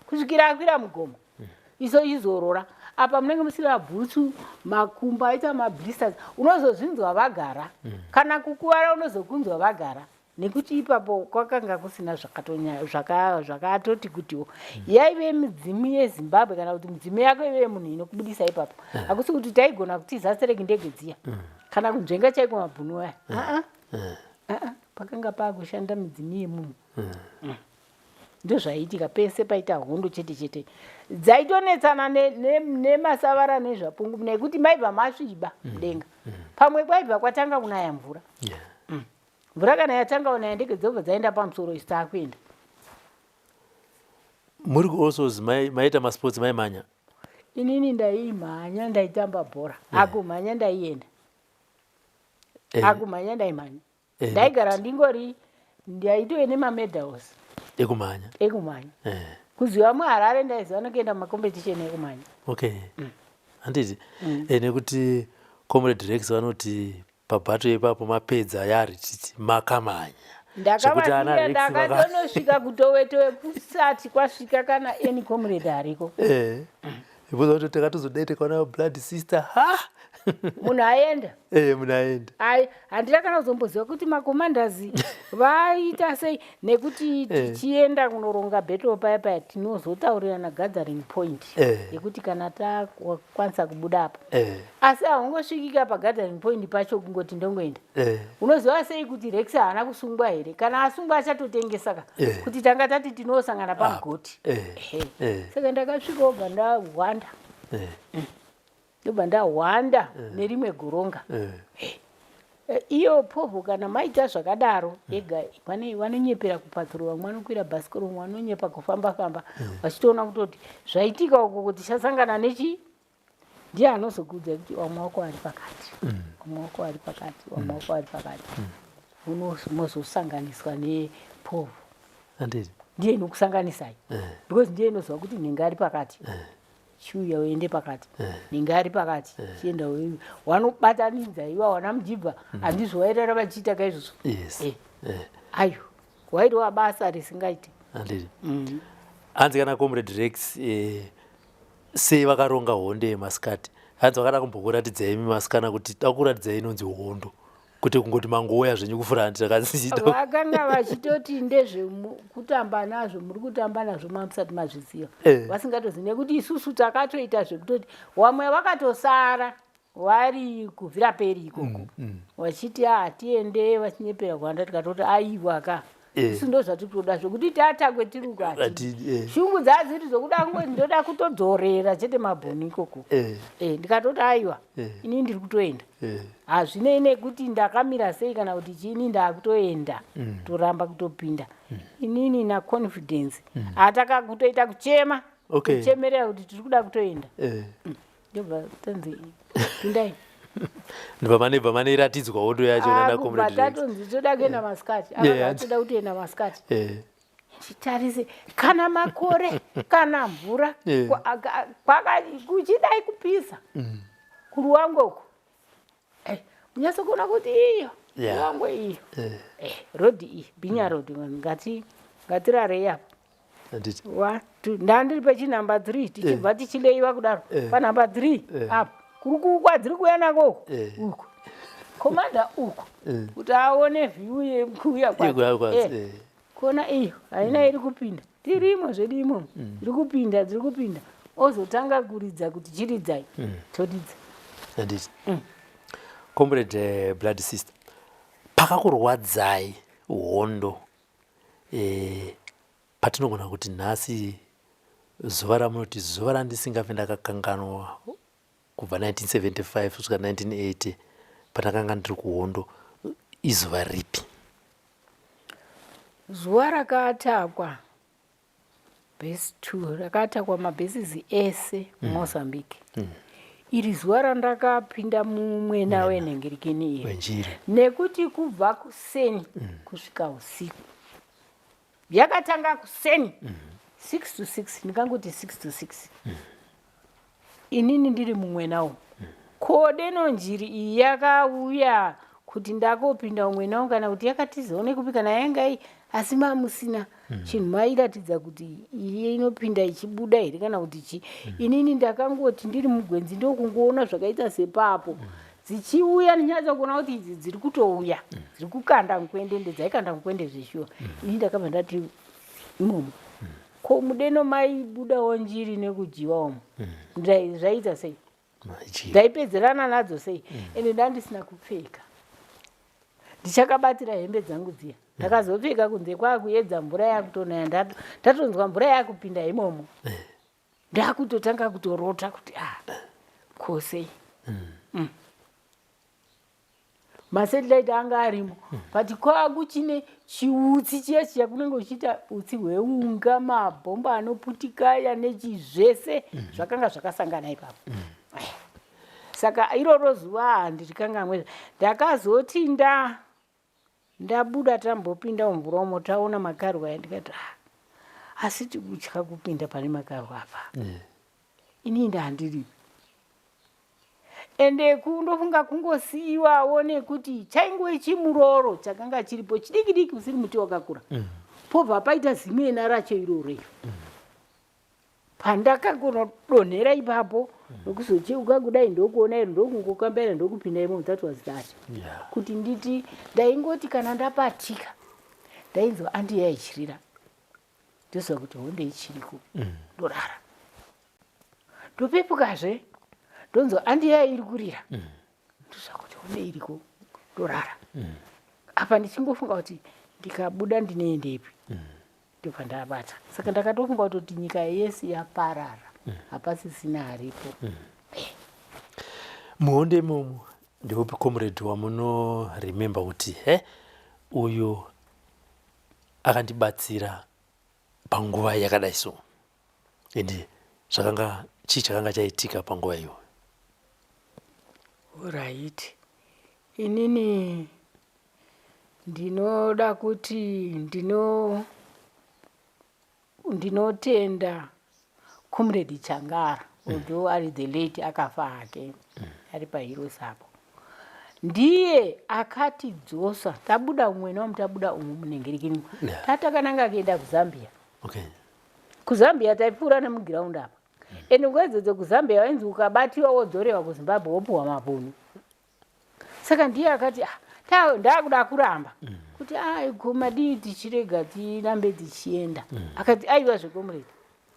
kusvikira akwira mugomo. Iso izorora apa munenge musina bhutsu, makumbo aita mablisters, unozozvinzwa vagara. Kana kukuvara unozokunzwa vagara nekuti ipapo kwakanga kusina zvakatoti kutiwo. Yaive midzimu yeZimbabwe kana kuti midzimu yako ive munhu inokubudisa ipapo. Hakusi kuti taigona kutiza sereki ndege dziya kana kunzvenga chaiko mabhunu aya. Pakanga pakushanda midzimu yemunhu. Ndozvaiitika pese paita hondo chete chete. Dzaitonetsana nemasavara nezvapungu nekuti maibva masviba mudenga. Pamwe kwaibva kwatanga kunaya mvura. Mvura kana yatanga kunaya ndege dzobva dzaenda pamusoro isu taakuenda. Muri kuosos maita masports maimhanya? Inini ndaimhanya, ndaitamba bhora. Akumhanya ndaienda. Akumhanya ndaimhanya. Ndaigara ndingori ndaitove nemamedals ekumhanya. Ekumhanya. Kuziva muHarare ndaiziva nekuenda mumacompetition ekumhanya. Okay. Handiti nekuti Comrade Rex vanoti pabato ipapo mapedza yarititi makamhanya. Ndakavasiya ndakatonosvika kutowetowe kusati kwasvika kana any comrade ariko. Ipoza kuti takatozodai tikaona blood sister ha. Munhu aenda. Munhu aenda. Ai, handina kana kuzomboziva kuti macommanders vaita sei nekuti tichienda kunoronga battle paya paya tinozotaurirana gathering point yekuti kana takwanisa kubuda apa. Asi haungosvikika pagathering point pacho kungoti ndongoenda. Unoziva sei kuti Rex haana kusungwa here? Kana asungwa achatotengesa ka. Kuti tanga tati tinosangana pamugoti. Saka ndakasvika obva ndahwanda. Ndobva ndahwanda nerimwe goronga. Iyo povho kana maita zvakadaro ega vanonyepera kupatsuro, vamwe vanokwira bhasikoro, vamwe vanonyepa kufamba famba vachitoona kutoti zvaitika uko kuti tichasangana nechi ndiye anozokuudza kuti vamwe wako ari pakati, vamwe wako ari pakati, vamwe wako ari pakati. Mozosanganiswa nepovho. Ndiye inokusanganisai. Because ndiye inoziva kuti nhingi ari pakati. Chiuya uende pakati. Nhingi ari pakati. Chienda uyu. Wanobatanidza iwa wana mujibva. Handizvo wairara vachiita kaizvozvo. Ayo. Wairova basa risingaiti. Handiti. Hanzi kana Comrade Rex sei vakaronga hondo yemasikati. Hanzi vakada kumbokuratidzai imi masikana kuti dakuratidzai inonzi hondo. Kuti kungoti mangouya zvenyu kufront takazita. Vakanga vachitoti ndezvekutamba nazvo, muri kutamba nazvo mamusati mazviziva. Vasingatozivi nekuti isusu takatoita zvekutoti vamwe vakatosara vari kubvira peri ikoko. Vachiti tiende vachinyepera kuhanda tikatoti aiwa ka. Isu ndo zvatiri kutoda zvekuti tatakwe tiri uko hatidi. Shungu dzadziri zvokuda kungoti ndoda kutodzorera chete mabhoni ikoko. Ndikatoti aiwa ini ndiri kutoenda. Hazvinei nekuti ndakamira sei kana kuti chii, ndakutoenda. Toramba kutopinda. Inini na confidence. Ataka kutoita kuchema. Kuchemerera kuti tiri kuda kutoenda. Ndobva tanzi pindai. Ndobva mane iratidzwa hondo yacho nana Comrade Rex. Tatonzi toda kuenda masikati. Ava toda kutoenda masikati. Chitarise kana makore kana mvura kuchidai kupisa. Kuruwango uko. Unyatsokuona kuti iyo Ruwango iyo. Road iyi, Binya road ngatirarei apa. 1 2 ndandiri pechinhamba 3 tichibva tichileiwa kudaro panhamba 3 apo kuri kwadziri kuuya nako uku uku komanda uku kuti aone view yekuuya kwadzo. Kona iyo haina iri kupinda tirimo zvedu imomo iri kupinda dziri kupinda ozotanga kuridza kuti chiridzai toridza. Handiti. Comrade blood sister, pakakurwadzai hondo, patinogona kuti nhasi zuva ramunoti zuva randisingafi ndakakanganwa kubva 1975 kusvika 1980 pandakanga ndiri kuhondo, izuva ripi? Zuva rakatakwa base 2, rakatakwa mabases ese muMozambique. Iri zuva randakapinda mumwena wenhengirikini iri, wenjiri, nekuti kubva kuseni kusvika usiku, yakatanga kuseni 6 to 6, ndingangoti 6 to 6, inini ndiri mumwena umu. Kodeno njiri iyi yakauya kuti ndakopinda mumwena umu, kana kuti yakatizawo nekupi kana yanga iyi, asi mamusina chinhu mairatidza kuti iye inopinda ichibuda here kana kuti chii. Inini ndakangoti ndiri mugwenzi, ndokungoona zvakaita sepapo dzichiuya, ndinyatsa kuona kuti idzi dziri kutouya, dziri kukanda mukwende, ende dzaikanda mukwende zveshuwa. Ini ndakabva ndati imomo, ko mudeno maibudawo njiri nekudyiwa umo, zvaita sei? Maidyiwa. Ndaipedzerana nadzo sei? Ende ndandisina kupfeka, ndichakabatira hembe dzangu dziya. Ndakazopfeka kunze kwakuedza, mvura yakutonaya, ndatonzwa mvura yakupinda imomo, ndakutotanga kutorota kuti ah, ko sei? Masatellite anga arimo, but kwakuchine chiutsi chiya chiya kunenge uchiita utsi hweunga, mabhomba anoputikaya nechizvese zvakanga zvakasangana ipapo. Saka iroro zuva handirikangamwe. Ndakazoti ndabuda, tambopinda mumvura umo, taona makarwa aya, ndikati ah, asi tikutya kupinda pane makarwa apa. Inini handiripi, ende kundofunga kungosiyiwawo nekuti chaingove chimuroro chakanga chiripo chidiki diki, usiri muti wakakura. Pobva paita zimena racho iroro iro pandakagonodonhera ipapo, nokuzocheuka kudai ndokuona iro, ndokungokambaira, ndokupinda imomo. That was that. Kuti nditi ndaingoti kana ndapatika, ndainzwa andi yaichirira, ndoziva kuti honde ichiriko. Ndorara, ndopepukazve, ndonzwa andi yai iri kurira, ndoziva kuti honde iriko, ndorara. Apa ndichingofunga kuti ndikabuda ndinoendepi? Ndobva ndabata. Saka ndakatofunga kutoti nyika yese yaparara, hapasisina aripo. Muhondo imomo ndeupi comrade wamunoremember kuti he, uyu akandibatsira panguva yakadai so, ende zvakanga chii chakanga chaitika panguva iyoyo? Alright, inini ndinoda kuti ndinotenda Comrade Changara, although ari the late, akafa hake, ari paHeroes apo. Ndiye akatidzosa tabuda umwena umu, tabuda umu munengerekeni, tatakananga kuenda kuZambia. KuZambia taipfuura nemugiraundi apa, ende nguva idzodzo kuZambia wainzi ukabatiwa wodzorewa kuZimbabwe, wopuhwa mabhunu. Saka ndiye akati ah, ndakuda kuramba kuti ah, madii tichirega tirambe tichienda. Akati aiwa zvecomrade,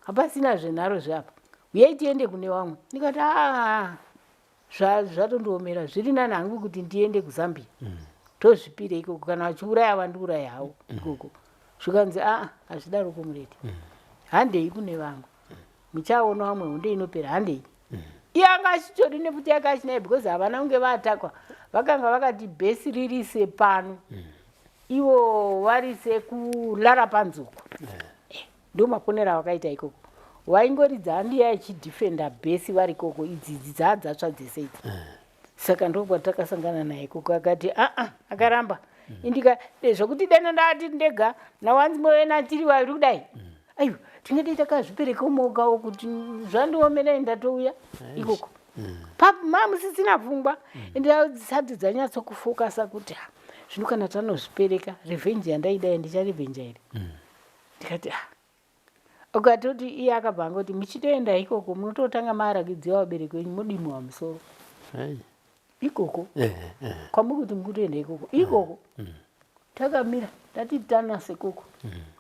hapasina zvenharo zveapa, uyai tiende kune vamwe. Ndikati aa, zvatondiomera, zviri nani hangu kuti ndiende kuZambia, tozvipire ikoko, kana vachiuraya vandiuraya havo ikoko. Zvikanzi aa, hazvidaro comrade, handei kune vamwe, muchaona vamwe, honde inopera, handei. Iye anga achitori nepfuti yake achinaye, because havana kunge vaatakwa, vakanga vakati bhesi riri sepano, ivo vari sekulara panzoko. Ndo maponero avakaita ikoko, vaingoridza handiya ichidhifenda bhesi vari ikoko, idzi idzi dzaa dzatsva dzese idzi. Saka ndokwatakasangana naye ikoko, akati aa, akaramba. Indika zvokuti deno ndati ndega nawanzi moena tiri vaviri kudai, aiwa, tingadai takazvipereka umogawo kuti zvandiomerei, ndatouya ikoko mamusisina pfungwa, ende dzisati dzanyatsokufokasa kuti ah, zvino kana tanozvipereka, revenge yandaidai ndicharevenja here? Ndikati ah, ukatoti iye akabva angoti muchitoenda ikoko munototanga maarakidziwa vabereki venyu, modimiwa musoro ikoko kwamuri kuti mukutoenda ikoko. Ikoko takamira, tati tanase koko,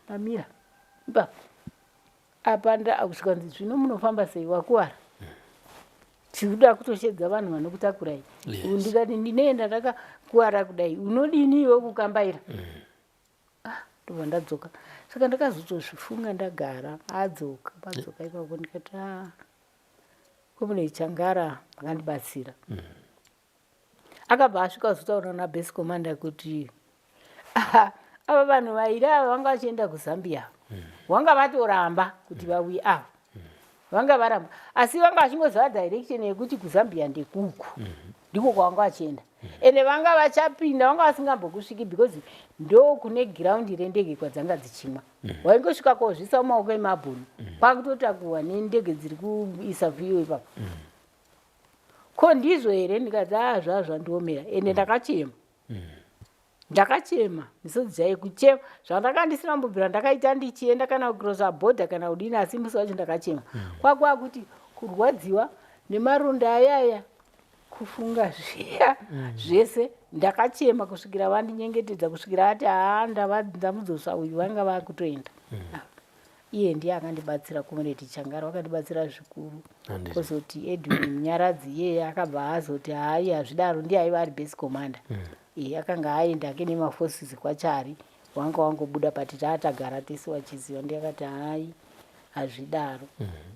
tamira ipapo apa, zvikanzi zvino munofamba sei, wakuwara? Chikuda kutoshedza vanhu vanokutakurai. Yes. Ndikati ndinoenda ndakakuwara kudai, unodini iwe kukambaira? Ah, ndobva ndadzoka. Saka ndakazotozvifunga ndagara, adzoka, padzoka ipapo ndikati ah, Comrade Changara makandibatsira. Akabva asvika azotaura nabase commander kuti ava vanhu vairi ava vanga vachienda kuZambia. Vanga vatoramba kuti vauye ava. Vanga varamba. Asi vanga vachingoziva direction yekuti kuZambia ndekuku. Ndiko kwavanga vachienda. Ende vanga vachapinda, vanga vasingambokusviki because ndo kune ground rendege kwadzanga dzichimwa. Waingosvika kozvisa mumaoko emabhunu. Kwakutotakurwa nendege dziri kuisa fuel ipapo. Ko ndizvo here? Ndikati aa zvaa zvandiomera. Ende ndakachema. Ndakachema misodzi chaiyo kuchema zvandanga ndisina kumbobvira ndakaita ndichienda kana kucrossa border kana kudini, asi musi wacho ndakachema. Kwakwakuti kurwadziwa nemaronda ayaya, kufunga zviya zvese, ndakachema kusvikira vandinyengetedza, kusvikira ati haa ndamudzosa uyu, vanga vakutoenda. Iye ndiye akandibatsira, Comrade Changara vakandibatsira zvikuru. Kozoti Edwin Munyaradzi, iyeye akabva azoti hayi hazvidaro, ndiye aiva ari base commander. Iye akanga aenda ake nemaforces kwaChari, wanga wangobuda but taatagara tese wachiziva, ndiye akati hayi hazvidaro,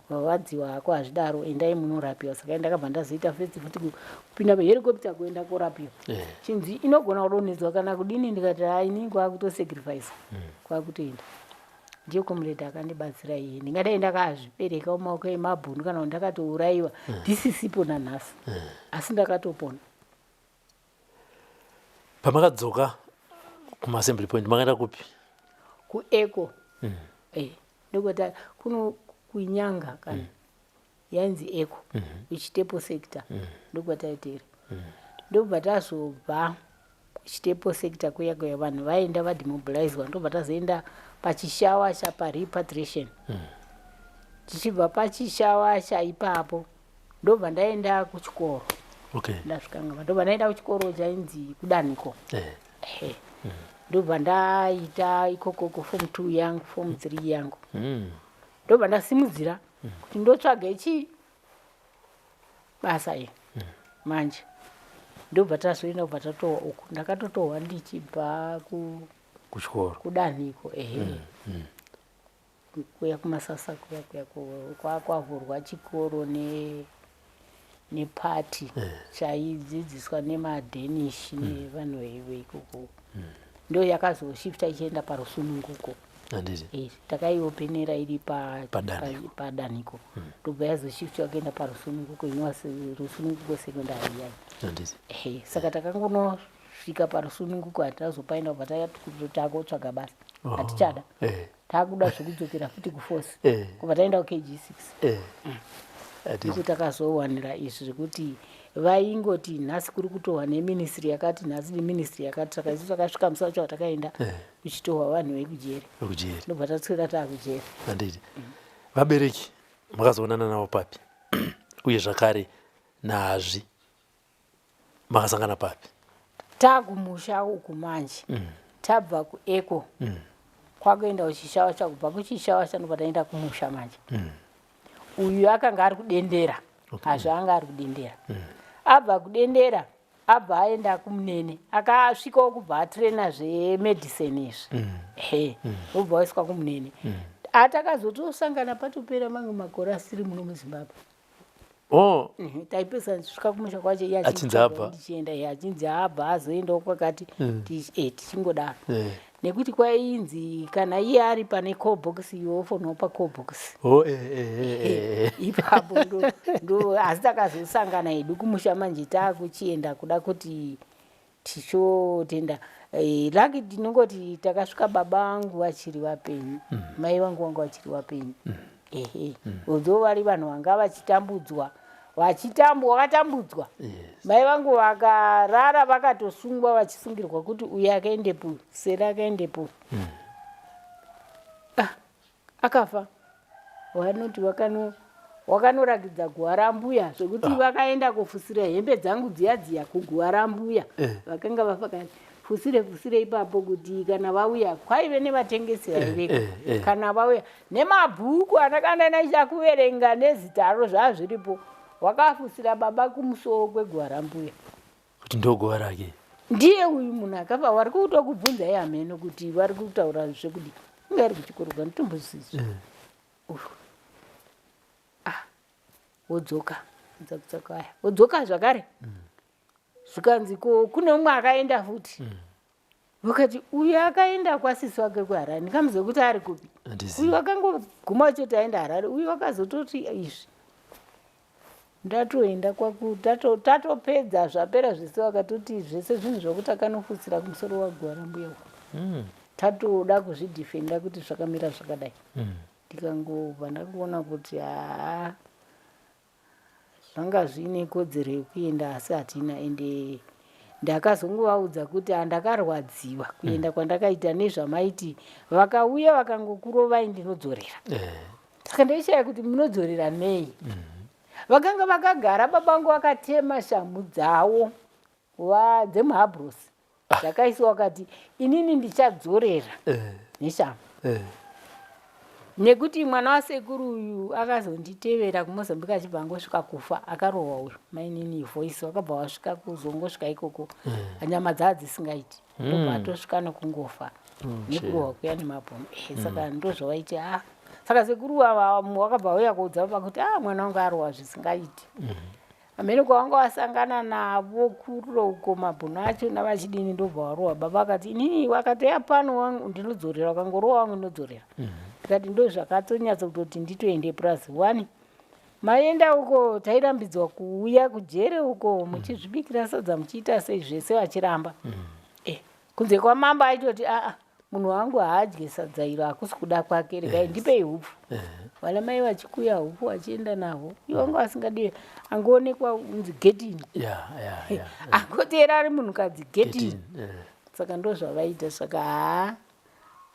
vavadziwa hako hazvidaro, endai munorapiwa. Saka ndakabva ndazoita first futi kupinda muhelicopter kuenda korapiwa. Chinzi inogona kudonhedzwa kana kudini, ndikati hayi inini kwakutosacrifice, kwakutoenda. Ndiye comrade akandibatsira iye. Ndingadai ndakazvibereka mumaoko emabhunu kana kuti ndakatourayiwa, ndisisipo nanhasi, asi ndakatopona. Pamakadzoka kumaAssembly Point makaenda kupi? KuEco. Ndokuti kuno kuNyanga kana yainzi Eco, kuChitepo sector, ndokwataitira. Ndobva tazobva kuChitepo sector kuya kuya vanhu vaenda vademobilizwa, ndobva tazoenda paChishawasha parepatriation. Tichibva paChishawasha ipapo ndobva ndaenda kuchikoro. Ndasvika ngava ndobva ndaenda kuchikoro chainzi kuDaniko. Ndobva ndaita ikoko kuform 2 yangu, form 3 yangu. Ndobva ndasimudzira kuti ndotsvaga ichi basa iri manje. Ndobva tazoenda kubva tatohwa uku. Ndakatotohwa ndichibva kuchikoro kuDanhiko, ehe. Kuya kuMasasa kuya kuya kwavhurwa chikoro nepati chaidzidziswa nemaDanish nevanhu veikoko. Ndo yakazoshifta ichienda parusununguko. Takaiopenera iri paDanhiko. paDanhiko. Ndobva yazoshifta kuenda parusununguko, inova Rusununguko Secondary iyai. Saka takangonosvika parusununguko, hatazopaenda kubva takotsvaga basa. Hatichada. Takuda zvekudzokera futi kuforce. Kubva taenda kuKG6. Ndiko takazowanira izvi zvekuti vaingoti nhasi kuri kutohwa neministry yakati, nhasi neministry yakati. Saka isu takasvika musi wacho watakaenda kuchitohwa vanhu vekujeri. Vekujeri. Ndobva tatswera taakujeri. Handiti. Vabereki makazoonana navo papi? Uye zvakare naHazvi makasangana papi? Taakumusha uku manje. Tabva kuEco. Kwakuenda kuChishawasha, kubva kuChishawasha ndobva taenda kumusha manje. Uyu akanga ari kuDendera. Hazvi anga ari kuDendera. Abva kuDendera abva aenda kuMunene, akasvikawo kubva atraina zvemedicine izvi. He, obva waiswa kuMunene. Atakazotosangana patopera mamwe makore asiri muno muZimbabwe. Taipesa svika kumusha kwacho iye achinzi abva. Ndichienda iye achinzi abva azoendawo kwakati, tichingodaro. Nekuti kwainzi kana iye ari pane call box, iwe wofonawo pacall box. Oh, eh, eh, eh, eh. Ipapo ndo asi takazosangana hedu kumusha manje taakuchienda kuda kuti tichotenda. Lucky tinongoti takasvika baba vangu vachiri vapenyu, mai vangu vanga vachiri vapenyu. Ehe. Although vari vanhu vanga vachitambudzwa, vakatambudzwa. Mai vangu vakarara vakatosungwa, vachisungirwa kuti uyu akaendepo, sera akaendepo. Akafa. Vanoti wakanorakidza guva rambuya zvekuti vakaenda kufusira hembe dzangu dziya dziya kuguva rambuya. Vakanga vafa kare. Fusire fusire ipapo kuti kana vauya, kwaive nevatengesi vaiveko. Kana vauya nemabhuku andakanga ndaida kuverenga nezitaro zvazviripo. Wakafusira baba kumusoro kweguva rambuya. Kuti ndoguva rake. Ndiye uyu munhu akafa wari kutokubvunzai hameno kuti vari kutaura zvekudii. Inga iri kuchikoro kwanitombozizwa. Uyu. Ah. Wodzoka. Dzakutsaku aya. Wodzoka zvakare. Zvikanzi ko kune umwe akaenda futi. Vakati uyu akaenda kwasisi wake kuHarare ndikamuziva kuti ari kupi. Uyu akangoguma achoti aenda Harare uyu akazototi izvi. Ndatoenda kwaku tatopedza zvapera zvese vakatoti zvese zvinhu zvakuti akanofusira kumusoro waguva rambuya uko. Tatoda kuzvidhifenda kuti zvakamira zvakadai. Ndikangobva ndakuona kuti haa Zvanga zviine kodzero yekuenda asi hatina ende ndakazongovaudza kuti handakarwadziwa kuenda kwandakaita nezvamaiti vakauya vakangokurovai ndinodzorera saka ndaishaya kuti munodzorera nei vakanga vakagara baba vangu vakatema shamhu dzavo dzemuhabrosi dzakaiswa wakati inini ndichadzorera neshamhu nekuti mwana wasekuru uyu akazonditevera kumozambique achibva angosvika kufa akarohwa uyu mainini voice wakabva wasvika kuzongosvika ikoko nyama dzaa dzisingaiti ndobva atosvika nokungofa nekurohwa kuya nemabhomu saka ndozvavaiti a saka sekuru ava wakabva wauya kuudza baba kuti a mwana wangu arohwa zvisingaiti Hameno kwavanga wasangana navo kure uko mabhunu acho navachidini ndobva warohwa baba akati inini wakatouya pano wangu ndinodzorera ukangorohwa wangu ndinodzorera ndikati mm. ndozvakatonyatsa kutoti nditoende plus one maenda uko tairambidzwa kuuya kujere uko muchizvibikira sadza muchiita sei zvese vachiramba mm. eh, kunze kwamambo aitoti aa munhu wangu haadye sadza iro hakusi kuda kwake regai ndipei hupfu vana mai vachikuya hupfu vachienda nahwo ivo vanga vasingadiwe angoonekwa unzi getini angoteera ari munhukadzi getini saka ndozvavaita saka haa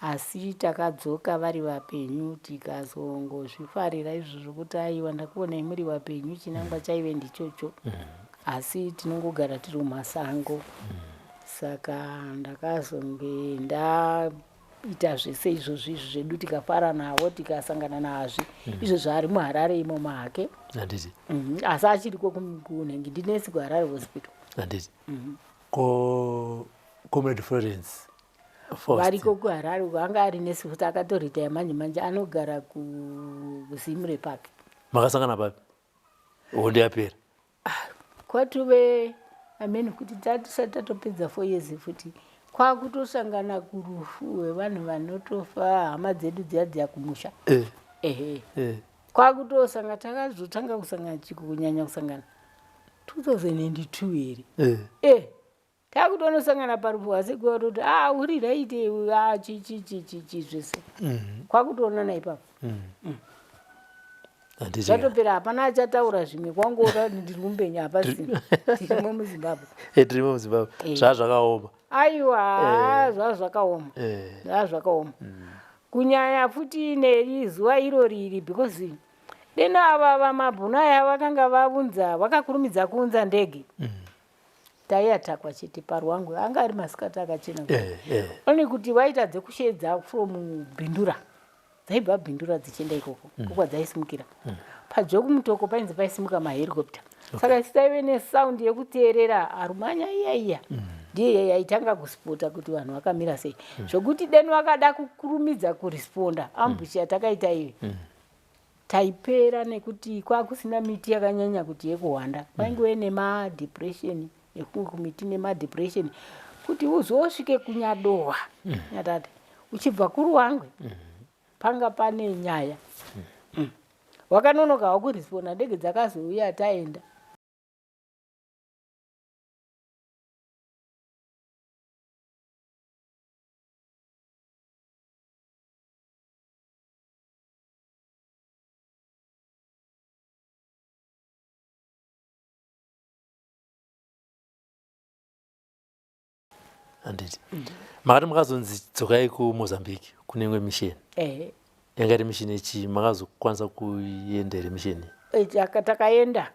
asi takadzoka vari vapenyu tikazongozvifarira izvozvo kuti aiwa ndakuonai muri vapenyu chinangwa chaive ndichocho asi tinongogara tiri mumasango Saka ndakazonge ndaita zvese izvozvi izvi zvedu tikafara navo tikasangana nazvi mm. izvo zvaari muharare imomo hake handiti mm -hmm. asi achiriko kunhengi ndinesi kuharare hospital handiti mm -hmm. ko comrade florence variko kuharare uko anga ari nesi futi akatoritaya manje manje anogara kuzimre park makasangana papi hondo yapera Ah, kwatove amen kuti tatisati tatopedza four years futi kwakutosangana kurufu hwevanhu vanotofa hama dzedu dziya dziya kumusha eh. ehe eh. kwakutosanga takazotanga kusangana chiko kunyanya kusangana 2002 here eh. eh. Takutonosangana parufu wasekuru vatoti ah uri right ah chi chi chi chi chi zvese. Kwakutoonana ipapo. Handiti Zvatopera hapana achataura zvimwe kwangoona kuti ndiri mupenyu hapasina. Tirimo muZimbabwe. Eh, tirimo muZimbabwe. Eh. Zvaa zvakaoma. Aiwa zvaa zvakaoma. Eh. Zvaa zvakaoma. Kunyanya futi neri zuva iro riri because deno ava vamabhunu aya vakanga vaunza vakakurumidza kuunza ndege. Taiatakwa chete parwangu anga ari masikati akachena eh, eh. Only kuti vaita dzekusheedza from Bindura dzaibva Bindura dzichienda ikoko mm. kwadzaisumukira mm. pajoku mutoko painzi paisimuka mahelicopter okay. Saka isu taive nesound yekuteerera arumanya iya iya mm. ndiye yaitanga kusipota kuti vanhu vakamira sei mm. zvokuti deni vakada kukurumidza kuresponda ambush mm. yatakaita iyo mm. Taipera nekuti kwakusina miti yakanyanya kuti yekuhwanda kwainguve nemadepression ekumwe kumiti nemadepression kuti uzosvike kunyadohwa mm. nyatate uchibva kuruwangwe mm. panga pane nyaya mm. mm. wakanonoka wakuresponda ndege dzakazouya taenda Handiti makati makazonzi dzokai kumozambique kune imwe misheni ehe yanga iri misheni yechii makazokwanisa kuenda here misheni Eh, takaenda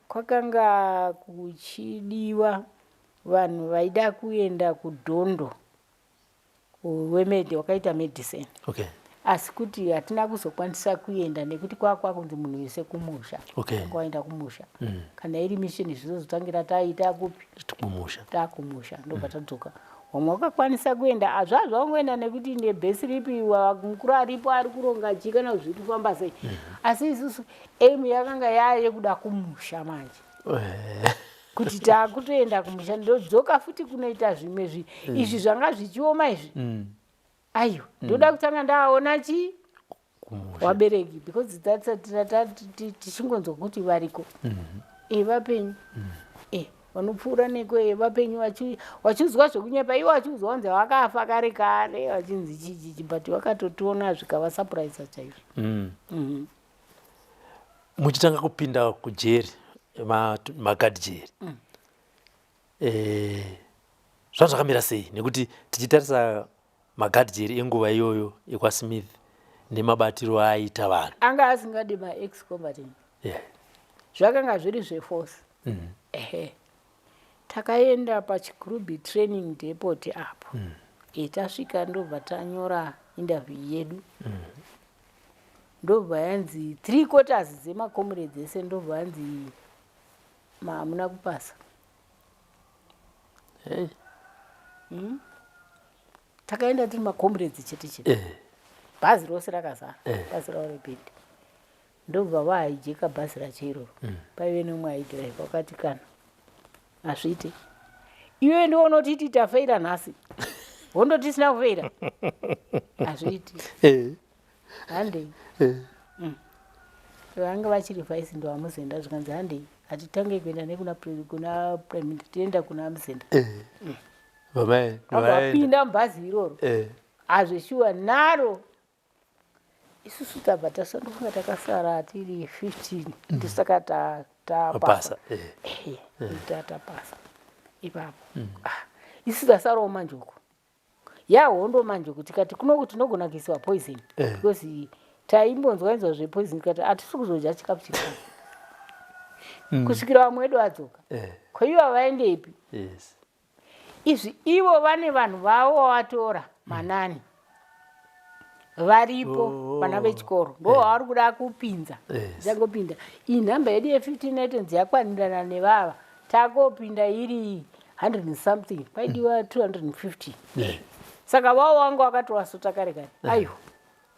kwakanga kuchidiwa vanhu vaida kuenda kudhondo wemedi wakaita medicine okay. Asi kuti hatina kuzokwanisa kuenda nekuti kwakwa kunzi munhu wese kumusha. Okay. Kwaenda kumusha. Kana iri mission zvizozotangira taita kupi? Kumusha. Takumusha ndobva tadzoka. Vamwe vakakwanisa kuenda azvazvo vangoenda nekuti nebhesiripi mukuru aripo ari kuronga chii kana zviri kufamba sei. Asi isusu aim yakanga yaayekuda kumusha manje. Kuti takutoenda kumusha ndodzoka futi kunoita zvimwe zvi izvi zvanga zvichioma izvi. Aiwa, ndoda kutanga ndaona chi wabereki because tichingonzwa kuti variko. Vapenyu. Vanopfuura neko vapenyu vachinzwa zvekunyepa ivo vachiudzwa kunzi vakafa kare kare vachinzi chichichi but vakatotiona zvikavasurprise chaizvo. Muchitanga kupinda kujeri magadhijeri zvanga zvakamira sei? Nekuti tichitarisa magadhijeri enguva iyoyo ekwaSmith nemabatiro aaita vanhu, anga asingadi maex combatant. Zvakanga zviri zveforce. Ehe, takaenda paChikurubi training depot apo. Tasvika ndobva tanyora interview yedu. Ndobva yanzi 3/4 dzemacomrades ese ndobva yanzi hamuna kupasa. Hey. Takaenda tiri macomrades chete chete. Bhazi rose rakazara. Bhazi ravo repindi. Ndobva vahaijeka bhazi racho iroro. Paive nemumwe aidhiraivha wakati kana hazviite. Iwe ndiwe unotiti tafeira nhasi. Hondo tisina kufeira. Hazviiti. Handei. Vanga vachiri vice ndo aMuzenda zvikanzi handei. Hatitange kuenda nekuna kuna prime minister tienda kuna Muzenda. Vapinda mubhazi iroro. Hazvishuwa naro. Isusu tabva tasandofunga takasara tiri 15 ndisaka tapasa. Tapasa ipapo. Isu tasarawo manje uko. Yahondo manje uko tikati kunoku tinogona kuisiwa poison. Because taimbonzwa inzwa zvepoison tikati hatisi kuzodya chikafu chikafu. Kusvikira vamwe vedu adzoka. Ko ivo havaendepi? Izvi ivo vane vanhu vavo vavatora manani varipo vana vechikoro ndo vavari kuda kupinza. Tichangopinda iyi nhamba yedu ye15 items yakwanirana nevava takopinda iri 100 and something paidiwa 250. Saka vavo vanga vakatovasota kare kare. Aiwa,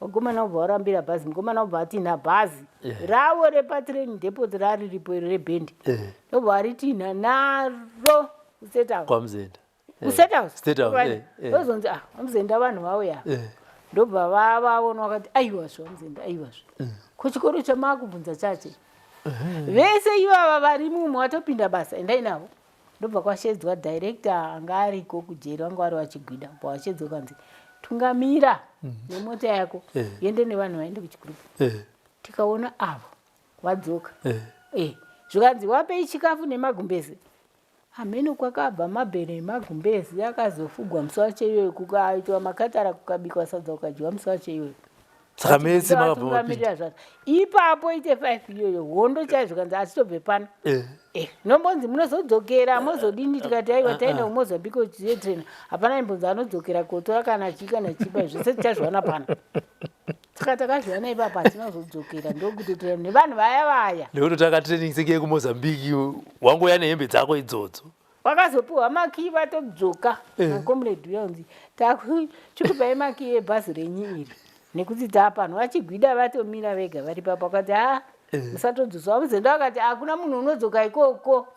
vakomana vobva varambira bhazi, mukomana vobva atinha bhazi ravo repatraining depot rariripo iro rebhendi. Ndobva varitinha naro kuState House. KwaMuzenda. KuState House. State House. Ndozonzi vaMuzenda vanhu vauya. Ndobva vavaona vakati aiwazve vaMuzenda aiwazve. Kuchikoro chamakubvunza chache. Vese ivava vari mumwe watopinda basa endai navo. Ndobva kwashedzwa director anga ariko kujeri vanga vari vachigwida. Bva washedzwa kanzi tungamira nemota yako yende nevanhu vaende kuchikurubi. Tikaona avo vadzoka. Zvikanzi wapei chikafu nemagumbeze. Hameno kwakabva mabhero emagumbezi akazofugwa musi wacho iyoyo kukaitwa makatara kukabikwa sadza kukadyiwa musi wacho iyoyo. Saka mese makabva mapinda. Ipapo ite 5 iyoyo hondo chaizvo kanzi asitobve pano. Nombonzi munozodzokera mozodini tikati aiwa taenda kuMozambique tizotraina. Hapana imbonzi anodzokera kotora kana chii kana chipa zvese tichazviwana pano. Saka takazviwana ipapo hatina kuzodzokera ndokutotora nevanhu vaya vaya. Nekuti taka training senge yekuMozambique wangouya nehembe dzako idzodzo. Vakazopiwa makii vatodzoka nakomrade uya kunzi takuchikupai makii ebhazi renyu iri nekuti taapano. Vachigwida vatomira vega vari papo vakati haa musatodzosa. VaMuzenda vakati hakuna munhu unodzoka ikoko.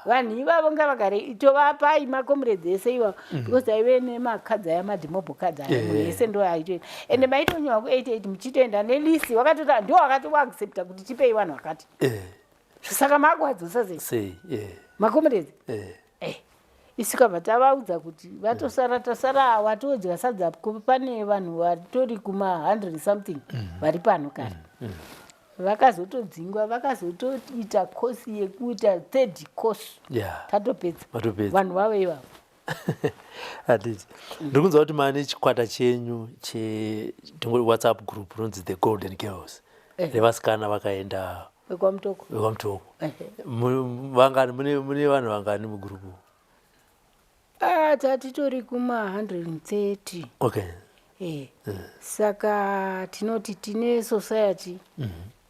Vanhu ivavo ngavagare tovapai makomrades ese ivavo because aive nemakadzi aya madhimobho kadzi aya munhu ese ndo aitoenda. Ende maitonyorwa ku88 muchitoenda nelist vakatota ndo vakatoaccepta kuti tipei vanhu vakati. Saka makuadzosa sei? Sei? Makomrades? Isu kabva tavaudza kuti vatosara tasara watodya sadza pane vanhu vatori kuma 100 something vari pano kare. Vakazotodzingwa vakazotoita course yekuita third course. Tatopedza. Vanhu vavo ivavo. Handiti. Ndiri kunzwa kuti mane chikwata chenyu che WhatsApp group rinonzi The Golden Girls. Revasikana vakaenda vekwaMutoko. VekwaMutoko. Vangani mune vanhu vangani mugroup? Tatitori kuma 130. Okay. Eh. Saka tinoti tine society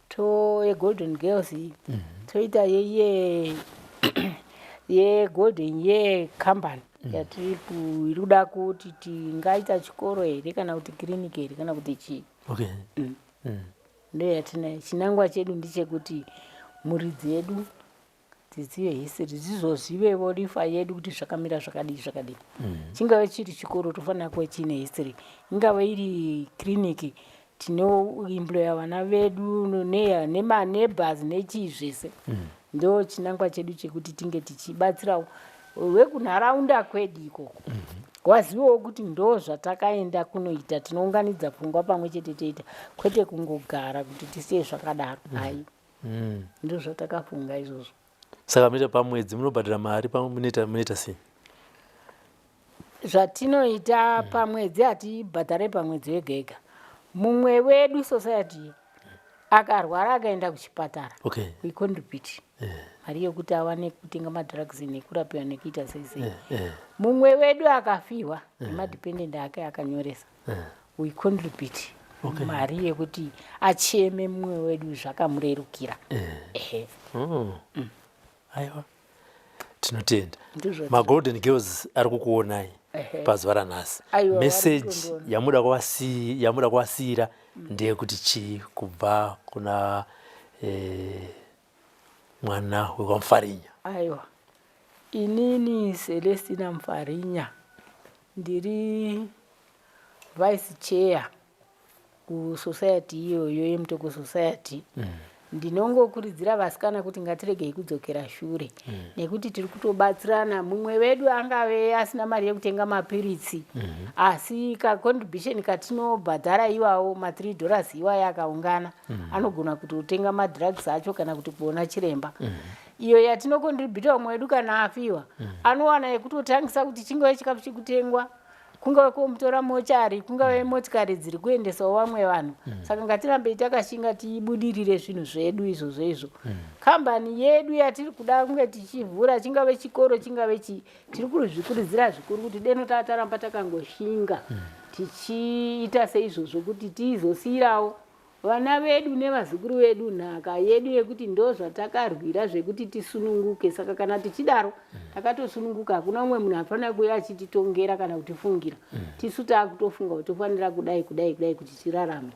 to yegolden girls iyi, toita yeye yegolden year company yatiri iri kuda kuti tingaita chikoro here kana kuti kiriniki here kana kuti chii. Ndo yatinayo. Chinangwa chedu ndechekuti mhuri dzedu dzizive history, dzizozivewo rifa yedu kuti zvakamira zvakadii zvakadii. Chingave chiri chikoro, tofanira kuve chiine history. Ingave iri kiriniki, tinoemploya vana vedu nemaneighbors nechii zvese. Ndo chinangwa chedu chekuti tinge tichibatsirawo vekunharaunda kwedu ikoko, wazivewo kuti ndo zvatakaenda kunoita. Tinounganidza pfungwa pamwe chete toita, kwete kungogara kuti tisiye zvakadaro. Hai, ndo zvatakafunga izvozvo. Saka munoita pamwedzi, munobhadhara mari, munoita sei? Zvatinoita pamwedzi, hatibhadhare pamwedzi wega ega. Mumwe wedu society akarwara akaenda kuchipatara, we contribute mari yekuti awane kutenga madrugs nekurapiwa nekuita sei sei. Mumwe wedu akafiwa nemadependent ake akanyoresa, we contribute mari yekuti acheme mumwe wedu zvakamurerukira, ehe. Oh. Aiwa, tinotenda. Ndizvo. Magolden girls ari kukuonai pazuva ranhasi. Aiwa, vari Message kutondiona. yamuda kuvasiyira ndeyekuti chii kubva kuna mwana wekwaMufarinya? Aiwa, inini Celestina Mufarinya, ndiri vice chair kusociety iyoyo yeMutoko Society. Ndinongokurudzira vasikana kuti ngatiregei kudzokera shure, nekuti tiri kutobatsirana. Mumwe wedu angave asina mari yekutenga mapiritsi, asi kacontribution katinobhadhara iwawo ma3 dollars iwayo akaungana, anogona kutotenga madrugs acho kana kuti kuona chiremba. Iyo yatinocontributa, umwe wedu kana afiwa anowana yekutotangisa, kuti chingave chikafu chekutengwa, kungave komutora mochari, kungave motikari dziri kuendesawo vamwe vanhu. Saka ngatirambei takashinga, tibudirire zvinhu zvedu izvozvo izvo. Kambani yedu yatiri kuda kunge tichivhura, chingave chikoro, chingave chii, tiri kuzvikurudzira zvikuru kuti deno tataramba takangoshinga, tichiita seizvozvo kuti tizosiyirawo vana vedu nevazukuru vedu nhaka yedu yekuti ndo zvatakarwira zvekuti tisununguke. Saka kana tichidaro, takatosununguka. Hakuna umwe munhu afanira kuuya achititongera kana kutifungira. Tisu taakutofunga kuti tofanira kudai, kudai, kudai kuti tirarame.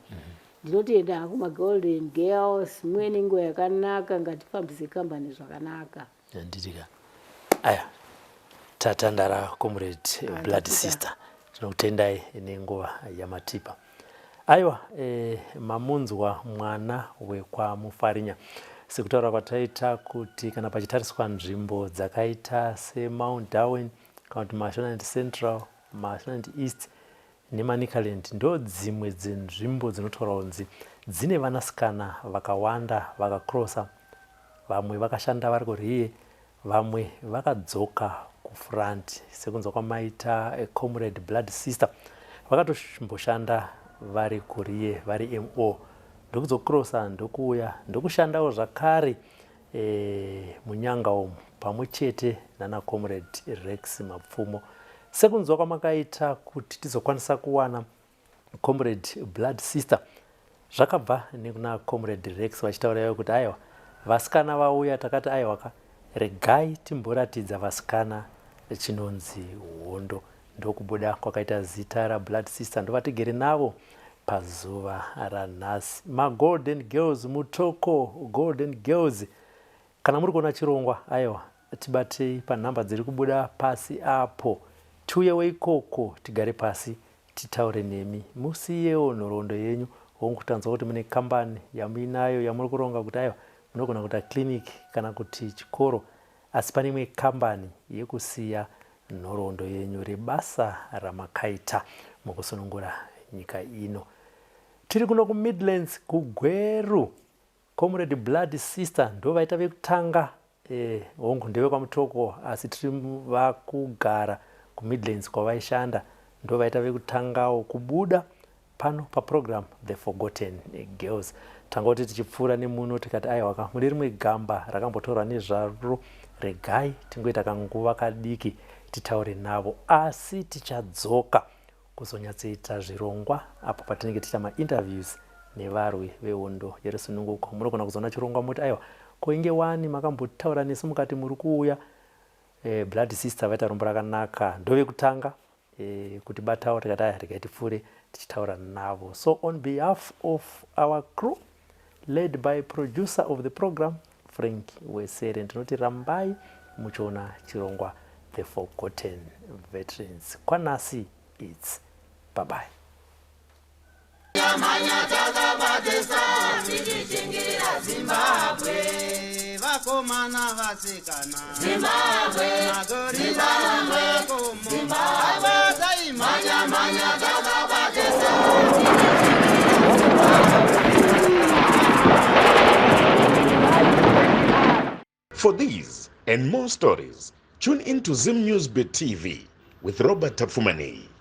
Ndinotenda hangu magolden girls, muve nenguva yakanaka. Ngatifambise kambani zvakanaka. Handitika. Aya, tatandara, comrade blood sister, tinokutendai nenguva yamatipa. Aiwa, mamunzwa mwana wekwaMufarinya. Sekutaura kwataita kuti kana pachitariswa nzvimbo dzakaita seMount Darwin kana kuti Mashonaland Central, Mashonaland East neManicaland, ndo dzimwe dzenzvimbo dzinotaura kunzi dzine vanasikana vakawanda vakakrosa. Vamwe vakashanda vari kurear, vamwe vakadzoka kufront. Sekunzwa kwamaita comrade blood sister, vakatomboshanda vari kurear vari mo, ndokuzokrosa, ndokuuya, ndokushandawo zvakare munyanga umu pamwe chete nana comrade Rex Mapfumo. Sekunzwa kwamakaita kuti tizokwanisa kuwana comrade blood sister, zvakabva nekuna comrade Rex vachitaura ivo kuti aiwa, vasikana vauya. Takati aiwaka, regai timboratidza vasikana chinonzi hondo. Ndokubuda kwakaita zita rablood sister, ndovatigere navo pazuva ranhasi, magolden girls, Mutoko Golden Girls. Kana muri kuona chirongwa, aiwa, tibatei panhamba dziri kubuda pasi apo, tiuyewo ikoko, tigare pasi, titaure nemi, musiyewo nhoroondo yenyu. Hongu, tanzwa kuti mune kambani yamuinayo yamuri kuronga kuti aiwa, munogona kuita clinic kana kuti chikoro, asi pane imwe kambani yekusiya nhoroondo yenyu rebasa ramakaita mukusunungura nyika ino. Tiri kuno kuMidlands, kuGweru. Comrade blood sister ndo vaita vekutanga. Hongu, ndevekwaMutoko, asi tiri vakugara kuMidlands kwavaishanda. Ndo vaita vekutangawo kubuda pano paprogram The Forgotten Girls. Tangoti tichipfuura nemuno, tikati aiwaka, mune rimwe gamba rakambotorwa nezvaro, regai tingoita kanguva kadiki titaure navo, asi tichadzoka. Kuzonyatsoita zvirongwa apo patinenge tichiita mainterviews nevarwi vehondo yerusununguko. Munogona kuzoona chirongwa moti aiwa, ko inge wani makambotaura nesu mukati muri kuuya. Blood sister vaita rombo rakanaka, ndovekutanga kutibatawo, tikati aya, regai tipfuure tichitaura navo. So on behalf of our crew led by producer of the program Frank Wesere, ndinoti rambai muchiona chirongwa The Forgotten Veterans. Kwanasi it's bye bye. Manya takabatesa tichichingira Zimbabwe, vakomana, vasikana, Zimbabwe, magorira mumakomo, aiwa taimanya manya takabatesa. For these and more stories, tune in to Zim News Bit TV with Robert Tafumani.